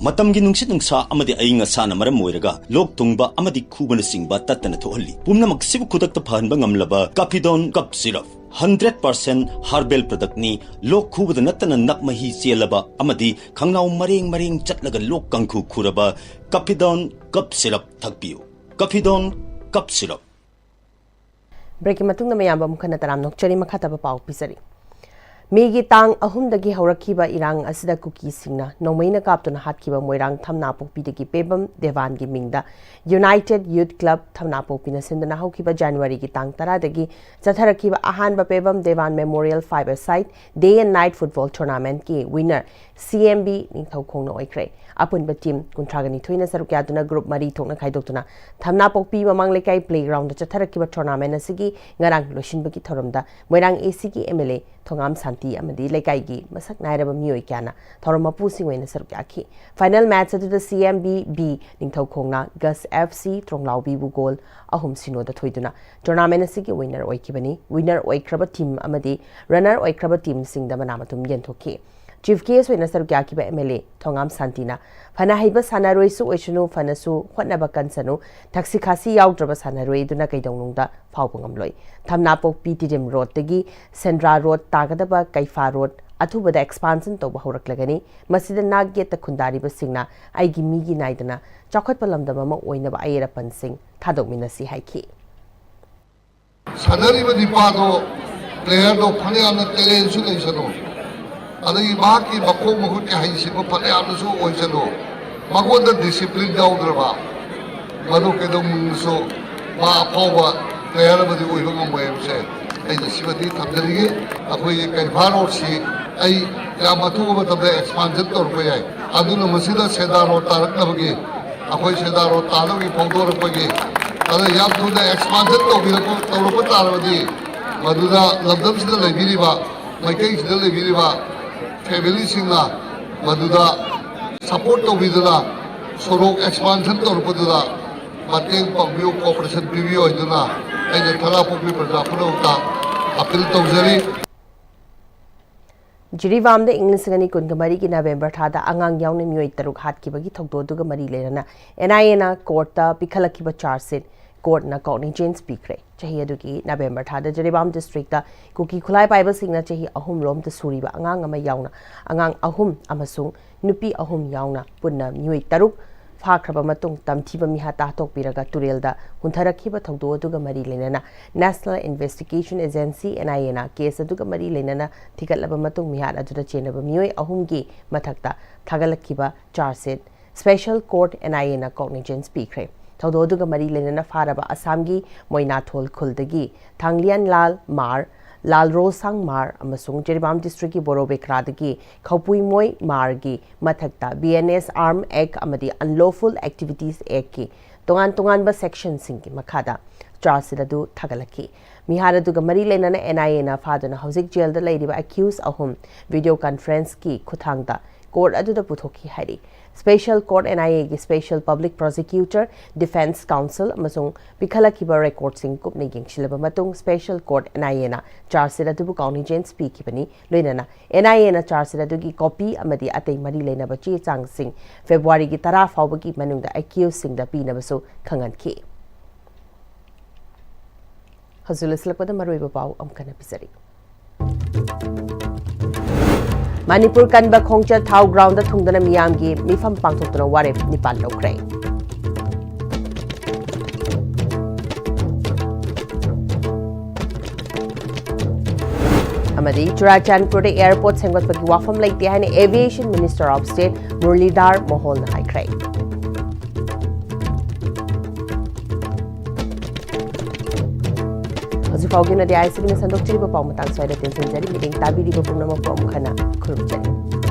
ꯃꯇꯝꯒꯤ ꯅꯨꯡꯁꯤꯠ ꯅꯨꯡꯁꯥ ꯑꯃꯗꯤ ꯑꯏꯪ ꯑꯁꯥꯅ ꯃꯔꯝ ꯑꯣꯏꯔꯒ ꯂꯣꯛ ꯊꯨꯡꯕ ꯑꯃꯗꯤ ꯈꯨꯕꯅꯆꯤꯡꯕ ꯇꯠꯇꯅ ꯊꯣꯛꯍꯜꯂꯤ꯫ ꯄꯨꯝꯅꯃꯛꯁꯤꯕꯨ ꯈꯨꯗꯛꯇ ꯐꯍꯟꯕ ꯉꯝꯂꯕ ꯀꯥꯐꯤꯗꯣꯟ cough syrup. Hundred percent herbal ꯄ꯭ꯔꯗꯛꯅꯤ꯫ ꯂꯣꯛ ꯈꯨꯕꯗ ꯅꯠꯇꯅ ꯅꯞ ꯃꯍꯤ ꯆꯦꯜꯂꯕ ꯑꯃꯗꯤ ꯈꯪꯅꯥꯎ ꯃꯔꯦꯡ ꯃꯔꯦꯡ ꯆꯠꯂꯒ ꯂꯣꯛ ꯀꯥꯡꯈꯨ ꯈꯨꯔꯕ ꯀꯥꯐꯤꯗꯣꯟ ꯀꯞ ꯁꯤꯔꯞ ꯊꯛꯄꯤꯌꯨ꯫ ꯀꯥꯐꯤꯗꯣꯟ cough syrup. ꯕ꯭ꯔꯦꯛꯀꯤ ꯃꯇꯨꯡꯗ ꯃꯌꯥꯝꯕꯨ ꯑꯃꯨꯛ ꯍꯟꯅ ꯇꯔꯥꯝꯅ ꯑꯣꯛꯆꯔꯤ꯫ ꯃꯈꯥ ꯇꯥꯕ ꯄꯥꯎ ꯄꯤꯖꯔꯤ꯫ ꯃꯦꯒꯤ ꯇꯥꯡ ꯑꯍꯨꯝꯗꯒꯤ ꯍꯧꯔꯛꯈꯤꯕ ꯏꯔꯥꯡ ꯑꯁꯤꯗ ꯀꯨꯀꯤꯁꯤꯡꯅ ꯅꯣꯡꯃꯩꯅ ꯀꯥꯞꯇꯨꯅ ꯍꯥꯠꯈꯤꯕ ꯃꯣꯏꯔꯥꯡ ꯊꯝꯅꯥꯄꯣꯛꯄꯤꯗꯒꯤ ꯄꯦꯕꯝ ꯗꯦꯋꯥꯟꯒꯤ ꯃꯤꯡꯗ United Youth Club ꯊꯝꯅꯥꯄꯣꯛꯄꯤꯅ ꯁꯤꯟꯗꯨꯅ ꯍꯧꯈꯤꯕ ꯖꯅꯋꯥꯔꯤꯒꯤ ꯇꯥꯡ ꯇꯔꯥꯗꯒꯤ ꯆꯠꯊꯔꯛꯈꯤꯕ ꯑꯍꯥꯟꯕ Pebam ꯗꯦꯋꯥꯟ Memorial Five-a-side Day and Night Football Tournament-ꯀꯤ winner C M B ꯅꯤꯡꯊꯧꯈꯣꯡꯅ ꯑꯣꯏꯈ꯭ꯔꯦ꯫ ꯑꯄꯨꯟꯕ team ꯀꯨꯟꯊ꯭ꯔꯥꯒ ꯅꯤꯊꯣꯏꯅ ꯁꯔꯨꯛ ꯌꯥꯗꯨꯅ group ꯃꯔꯤ ꯊꯣꯛꯅ ꯈꯥꯏꯗꯣꯛꯇꯨꯅ ꯊꯝꯅꯥꯄꯣꯛꯄꯤ ꯃꯃꯥꯡ ꯂꯩꯀꯥꯏ playground-ꯗ ꯆꯠꯊꯔꯛꯈꯤꯕ tournament ꯑꯁꯤꯒꯤ ꯉꯔꯥꯡ ꯂꯣꯏꯁꯤꯟꯕꯒꯤ ꯊꯧꯔꯝꯗ ꯃꯣꯏꯔꯥꯡ A C-ꯒꯤ M L A ꯊꯣꯉꯥꯝ ꯁꯥꯟꯇꯤ ꯑꯃꯗꯤ ꯂꯩꯀꯥꯏꯒꯤ ꯃꯁꯛ ꯅꯥꯏꯔꯕ ꯃꯤꯑꯣꯏ ꯀꯌꯥꯅ ꯊꯧꯔꯝ ꯃꯄꯨꯁꯤꯡ ꯑꯣꯏꯅ ꯁꯔꯨꯛ ꯌꯥꯈꯤ꯫ Final match ꯑꯗꯨꯗ C M B B ꯅꯤꯡꯊꯧꯈꯣꯡꯅ Gus F C ꯇ꯭ꯔꯣꯡꯂꯥꯎꯕꯤꯕꯨ goal ꯑꯍꯨꯝ ꯁꯤꯅꯣꯗ ꯊꯣꯏꯗꯨꯅ tournament ꯑꯁꯤꯒꯤ winner ꯑꯣꯏꯈꯤꯕꯅꯤ꯫ Winner ꯑꯣꯏꯈ꯭ꯔꯕ team ꯑꯃꯗꯤ runner ꯑꯣꯏꯈ꯭ꯔꯕ team-ꯁꯤꯡꯗ ꯃꯅꯥ ꯃꯊꯨꯝ ꯌꯦꯟꯊꯣꯛꯈꯤ꯫ Chief guest ꯑꯣꯏꯅ ꯁꯔꯨꯛ ꯌꯥꯈꯤꯕ M L A ꯊꯣꯉꯥꯝ ꯁꯥꯟꯇꯤꯅ ꯐꯅ ꯍꯩꯕ ꯁꯥꯟꯅꯔꯣꯏꯁꯨ ꯑꯣꯏꯁꯅꯨ, ꯐꯅꯁꯨ ꯍꯣꯠꯅꯕ ꯀꯟꯁꯅꯨ, ꯊꯛꯁꯤ ꯈꯥꯁꯤ ꯌꯥꯎꯗ꯭ꯔꯕ ꯁꯥꯟꯅꯔꯣꯏ ꯑꯗꯨꯅ ꯀꯩꯗꯧꯅꯨꯡꯗ ꯐꯥꯎꯕ ꯉꯝꯂꯣꯏ꯫ ꯊꯝꯅꯥꯄꯣꯛꯄꯤ ꯇꯤꯗꯤꯝ road-ꯇꯒꯤ ꯁꯦꯟꯗ꯭ꯔꯥ road ꯇꯥꯒꯗꯕ ꯀꯩꯐꯥ road ꯑꯊꯨꯕꯗ expansion ꯇꯧꯕ ꯍꯧꯔꯛꯂꯒꯅꯤ꯫ ꯃꯁꯤꯗ ꯅꯥꯛ ꯌꯦꯠꯇ ꯈꯨꯟꯗꯥꯔꯤꯕꯁꯤꯡꯅ ꯑꯩꯒꯤ ꯃꯤꯒꯤ ꯅꯥꯏꯗꯅ ꯆꯥꯎꯈꯠꯄ ꯂꯝꯗꯝ ꯑꯃ ꯑꯣꯏꯅꯕ ꯑꯌꯦꯠ ꯑꯄꯟꯁꯤꯡ ꯊꯥꯗꯣꯛꯃꯤꯟꯅꯁꯤ ꯍꯥꯏꯈꯤ꯫ ꯁꯥꯟꯅꯔꯤꯕ ꯅꯤꯄꯥꯗꯣ, player-ꯗꯣ ꯐꯅꯌꯥꯝꯅ talent-ꯁꯨ ꯂꯩꯁꯅꯨ, ꯑꯗꯒꯤ ꯃꯍꯥꯛꯀꯤ ꯃꯈꯣꯡ ꯃꯈꯨꯠꯀꯤ ꯍꯩꯁꯤꯡꯕ ꯐꯅꯌꯥꯝꯅꯁꯨ ꯑꯣꯏꯁꯅꯨ, ꯃꯉꯣꯟꯗ discipline ꯌꯥꯎꯗ꯭ꯔꯕ, ꯃꯗꯨ ꯀꯩꯗꯧꯅꯨꯡꯗꯁꯨ ꯃꯥ ꯑꯐꯥꯎꯕ player ꯑꯃꯗꯤ ꯑꯣꯏꯕ ꯉꯝꯃꯣꯏ ꯍꯥꯏꯕꯁꯦ ꯑꯩꯅ ꯁꯤꯃꯗꯤ ꯊꯝꯖꯅꯤꯡꯉꯤ꯫ ꯑꯩꯈꯣꯏꯒꯤ ꯀꯩꯐꯥ road-ꯁꯤ ꯑꯩ ꯌꯥꯝ ꯑꯊꯨꯕ ꯃꯇꯝꯗ expansion ꯇꯧꯔꯛꯄ ꯌꯥꯏ꯫ ꯑꯗꯨꯅ ꯃꯁꯤꯗ ꯁꯦꯟꯗ꯭ꯔꯥ road ꯇꯥꯔꯛꯅꯕꯒꯤ, ꯑꯩꯈꯣꯏ ꯁꯦꯟꯗ꯭ꯔꯥ road ꯇꯥꯅꯕꯒꯤ ꯐꯣꯡꯗꯣꯔꯛꯄꯒꯤ ꯑꯗ ꯌꯥꯝ ꯊꯨꯅ ꯑꯦꯛꯁꯄꯥꯟꯁꯟ ꯇꯧꯕꯤꯔꯛꯄ ꯇꯧꯔꯛꯄ ꯇꯥꯔꯕꯗꯤ, ꯃꯗꯨꯗ ꯂꯝꯗꯝꯁꯤꯗ ꯂꯩꯕꯤꯔꯤꯕ, ꯃꯩꯇꯩꯁꯤꯗ ꯂꯩꯕꯤꯔꯤꯕ ꯐꯦꯃꯤꯂꯤꯁꯤꯡꯅ ꯃꯗꯨꯗ ꯁꯄꯣꯔꯠ ꯇꯧꯕꯤꯗꯨꯅ, ꯁꯣꯔꯣꯛ ꯑꯦꯛꯁꯄꯥꯟꯁꯟ ꯇꯧꯔꯛꯄꯗꯨꯗ ꯃꯇꯦꯡ ꯄꯥꯡꯕꯤꯌꯨ, ꯀꯣꯑꯣꯄꯔꯦꯁꯟ ꯄꯤꯕꯤꯌꯨ ꯍꯥꯏꯗꯨꯅ ꯑꯩꯅ ꯈꯔꯥꯄꯣꯛꯄꯤ ꯄ꯭ꯔꯖꯥ ꯄꯨꯝꯅꯃꯛꯇ ꯑꯄꯤꯜ ꯇꯧꯖꯔꯤ꯫ ꯖꯤꯔꯤꯕꯥꯝꯗ ꯏꯪ ꯂꯤꯁꯤꯡ ꯑꯅꯤ ꯀꯨꯟꯒ ꯃꯔꯤꯒꯤ ꯅꯕꯦꯝꯕꯔ ꯊꯥꯗ ꯑꯉꯥꯡ ꯌꯥꯎꯅ ꯃꯤꯑꯣꯏ ꯇꯔꯨꯛ ꯍꯥꯠꯈꯤꯕꯒꯤ ꯊꯧꯗꯣꯛ ꯑꯗꯨꯒ ꯃꯔꯤ ꯂꯩꯅꯅ ꯑꯦꯟ ꯑꯥꯏ ꯑꯦꯅ ꯀꯣꯔꯠꯇ ꯄꯤꯈꯠꯂꯛꯈꯤꯕ ꯆꯥꯔꯖ ꯁꯤꯠ ꯀꯣꯔꯠꯅ ꯀꯣꯒꯅꯤꯖꯦꯟꯁ ꯄꯤꯈ꯭ꯔꯦ꯫ ꯆꯍꯤ ꯑꯗꯨꯒꯤ ꯅꯕꯦꯝꯕꯔ ꯊꯥꯗ ꯖꯤꯔꯤꯕꯥꯝ ꯗꯤꯁꯇ꯭ꯔꯤꯛꯇ ꯀꯨꯀꯤ ꯈꯨꯠꯂꯥꯏ ꯄꯥꯏꯕꯁꯤꯡꯅ ꯆꯍꯤ ꯑꯍꯨꯝ ꯂꯣꯝꯗ ꯁꯨꯔꯤꯕ ꯑꯉꯥꯡ ꯑꯃ ꯌꯥꯎꯅ ꯑꯉꯥꯡ ꯑꯍꯨꯝ ꯑꯃꯁꯨꯡ ꯅꯨꯄꯤ ꯑꯍꯨꯝ ꯌꯥꯎꯅ ꯄꯨꯟꯅ ꯃꯤꯑꯣꯏ ꯇꯔꯨꯛ ꯐꯥꯈ꯭ꯔꯕ ꯃꯇꯨꯡ ꯇꯝꯊꯤꯕ ꯃꯤꯍꯥꯠꯇ ꯍꯥꯠꯇꯣꯛꯄꯤꯔꯒ ꯇꯨꯔꯦꯜꯗ ꯍꯨꯟꯊꯔꯛꯈꯤꯕ ꯊꯧꯗꯣꯛ ꯑꯗꯨꯒ ꯃꯔꯤ ꯂꯩꯅꯅ National Investigation Agency, and I ꯑꯦꯅ ꯀꯦꯁ ꯑꯗꯨꯒ ꯃꯔꯤ ꯂꯩꯅꯅ ꯊꯤꯒꯠꯂꯕ ꯃꯇꯨꯡ ꯃꯤꯍꯥꯠ ꯑꯗꯨꯗ ꯆꯦꯟꯅꯕ ꯃꯤꯑꯣꯏ ꯑꯍꯨꯝꯒꯤ ꯃꯊꯛꯇ ꯊꯥꯒꯠꯂꯛꯈꯤꯕ charge sheet special court, N I ꯑꯦꯅ ꯀꯣꯒꯅꯤꯖꯦꯟꯁ ꯄꯤꯈ꯭ꯔꯦ꯫ ꯊꯧꯗꯣꯛ ꯑꯗꯨꯒ ꯃꯔꯤ ꯂꯩꯅꯅ ꯐꯥꯔꯕ ꯑꯁꯥꯝꯒꯤ ꯃꯣꯏꯅꯥꯊꯣꯜ ꯈꯨꯜꯗꯒꯤ ꯊꯥꯡꯂꯤꯌꯥꯟ ꯂꯥꯜ ꯃꯥꯔ, ꯂꯥꯜꯔꯣꯁꯥꯡ ꯃꯥꯔ ꯑꯃꯁꯨꯡ ꯖꯤꯔꯤꯕꯥꯝ ꯗꯤꯁꯇ꯭ꯔꯤꯛꯀꯤ ꯕꯣꯔꯣꯕꯦꯀ꯭ꯔꯥꯗꯒꯤ ꯈꯧꯄꯨꯏꯃꯣꯏ ꯃꯥꯔꯒꯤ ꯃꯊꯛꯇ ꯕꯤ ꯑꯦꯟ ꯑꯦꯁ ꯑꯥꯔꯝ ꯑꯦꯛ ꯑꯃꯗꯤ ꯑꯟꯂꯣꯐꯨꯜ ꯑꯦꯛꯇꯤꯚꯤꯇꯤꯁ ꯑꯦꯛꯀꯤ ꯇꯣꯉꯥꯟ ꯇꯣꯉꯥꯟꯕ ꯁꯦꯛꯁꯟꯁꯤꯡꯒꯤ ꯃꯈꯥꯗ ꯆꯥꯔꯖ ꯁꯤꯠ ꯑꯗꯨ ꯊꯥꯒꯠꯂꯛꯈꯤ꯫ ꯃꯤꯍꯥꯠ ꯑꯗꯨꯒ ꯃꯔꯤ ꯂꯩꯅꯅ ꯑꯦꯟ ꯑꯥꯏ ꯑꯦꯅ ꯐꯥꯗꯨꯅ ꯍꯧꯖꯤꯛ ꯖꯦꯜꯗ ꯂꯩꯔꯤꯕ ꯑꯦꯀ꯭ꯌꯨꯁ ꯑꯍꯨꯝ ꯚꯤꯗꯤꯑꯣ ꯀꯟꯐꯔꯦꯟꯁꯀꯤ ꯈꯨꯠꯊꯥꯡꯗ ꯀꯣꯔꯠ ꯑꯗꯨꯗ ꯄꯨꯊꯣꯛꯈꯤ ꯍꯥꯏꯔꯤ꯫ ꯁ꯭ꯄꯦꯁꯦꯜ ꯀꯣꯔꯠ, ꯑꯦꯟ ꯑꯥꯏ ꯑꯦꯒꯤ special public prosecutor, defence council ꯑꯃꯁꯨꯡ ꯄꯤꯈꯠꯂꯛꯈꯤꯕ ꯔꯦꯀꯣꯔꯗꯁꯤꯡ ꯀꯨꯞꯅ ꯌꯦꯡꯁꯤꯜꯂꯕ ꯃꯇꯨꯡ ꯁ꯭ꯄꯦꯁꯦꯜ ꯀꯣꯔꯠ, ꯑꯦꯟ ꯑꯥꯏ ꯑꯦꯅ ꯆꯥꯔꯖ ꯁꯤꯠ ꯑꯗꯨꯕꯨ ꯀꯣꯒꯅꯤꯖꯦꯟꯁ ꯄꯤꯈꯤꯕꯅꯤ꯫ ꯂꯣꯏꯅꯅ ꯑꯦꯟ ꯑꯥꯏ ꯑꯦꯅ ꯆꯥꯔꯖ ꯁꯤꯠ ꯑꯗꯨꯒꯤ ꯀꯣꯄꯤ ꯑꯃꯗꯤ ꯑꯇꯩ ꯃꯔꯤ ꯂꯩꯅꯕ ꯆꯦ ꯆꯥꯡꯁꯤꯡ ꯐꯦꯕ꯭ꯔꯨꯋꯥꯔꯤꯒꯤ ꯇꯔꯥ ꯐꯥꯎꯕꯒꯤ ꯃꯅꯨꯡꯗ ꯑꯦꯀ꯭ꯌꯨꯁꯁꯤꯡꯗ ꯄꯤꯅꯕꯁꯨ ꯈꯪꯍꯟꯈꯤ꯫ ꯍꯧꯖꯤꯛ ꯂꯣꯏꯁꯤꯜꯂꯛꯄꯗ ꯃꯔꯨꯑꯣꯏꯕ ꯄꯥꯎ ꯑꯃꯨꯛ ꯍꯟꯅ ꯄꯤꯖꯔꯤ꯫ ꯃꯅꯤꯄꯨꯔ ꯀꯟꯕ ꯈꯣꯡꯆꯠ ꯊꯥꯎ ꯒ꯭ꯔꯥꯎꯟꯗ ꯊꯨꯡꯗꯨꯅ ꯃꯤꯌꯥꯝꯒꯤ ꯃꯤꯐꯝ ꯄꯥꯡꯊꯣꯛꯇꯨꯅ ꯋꯥꯔꯦꯞ ꯅꯤꯄꯥꯟ ꯂꯧꯈ꯭ꯔꯦ꯫ ꯑꯃꯗꯤ ꯆꯨꯔꯥꯆꯥꯟꯄꯨꯔꯗ ꯑꯦꯌꯔꯄꯣꯔꯠ ꯁꯦꯝꯒꯠꯄꯒꯤ ꯋꯥꯐꯝ ꯂꯩꯇꯦ ꯍꯥꯏꯅ Aviation Minister of State ꯃꯨꯔꯂꯤꯙꯥꯔ ꯃꯣꯍꯣꯜꯅ ꯍꯥꯏꯈ꯭ꯔꯦ꯫ ꯍꯧꯖꯤꯛ ꯐꯥꯎꯒꯤ ꯑꯣꯏꯅꯗꯤ ꯑꯥꯏ ꯑꯦꯁ ꯁꯤꯒꯤꯅ ꯁꯟꯗꯣꯛꯆꯔꯤꯕ ꯄꯥꯎ ꯃꯇꯥꯡ ꯁ꯭ꯋꯥꯏꯗ ꯇꯦꯟꯁꯤꯟꯖꯔꯤ꯫ ꯃꯤꯠꯌꯦꯡ ꯇꯥꯕꯤꯔꯤꯕ ꯄꯨꯝꯅꯃꯛꯄꯨ ꯑꯃꯨꯛ ꯍꯟꯅ ꯈꯨꯔꯨꯝꯖꯔꯤ꯫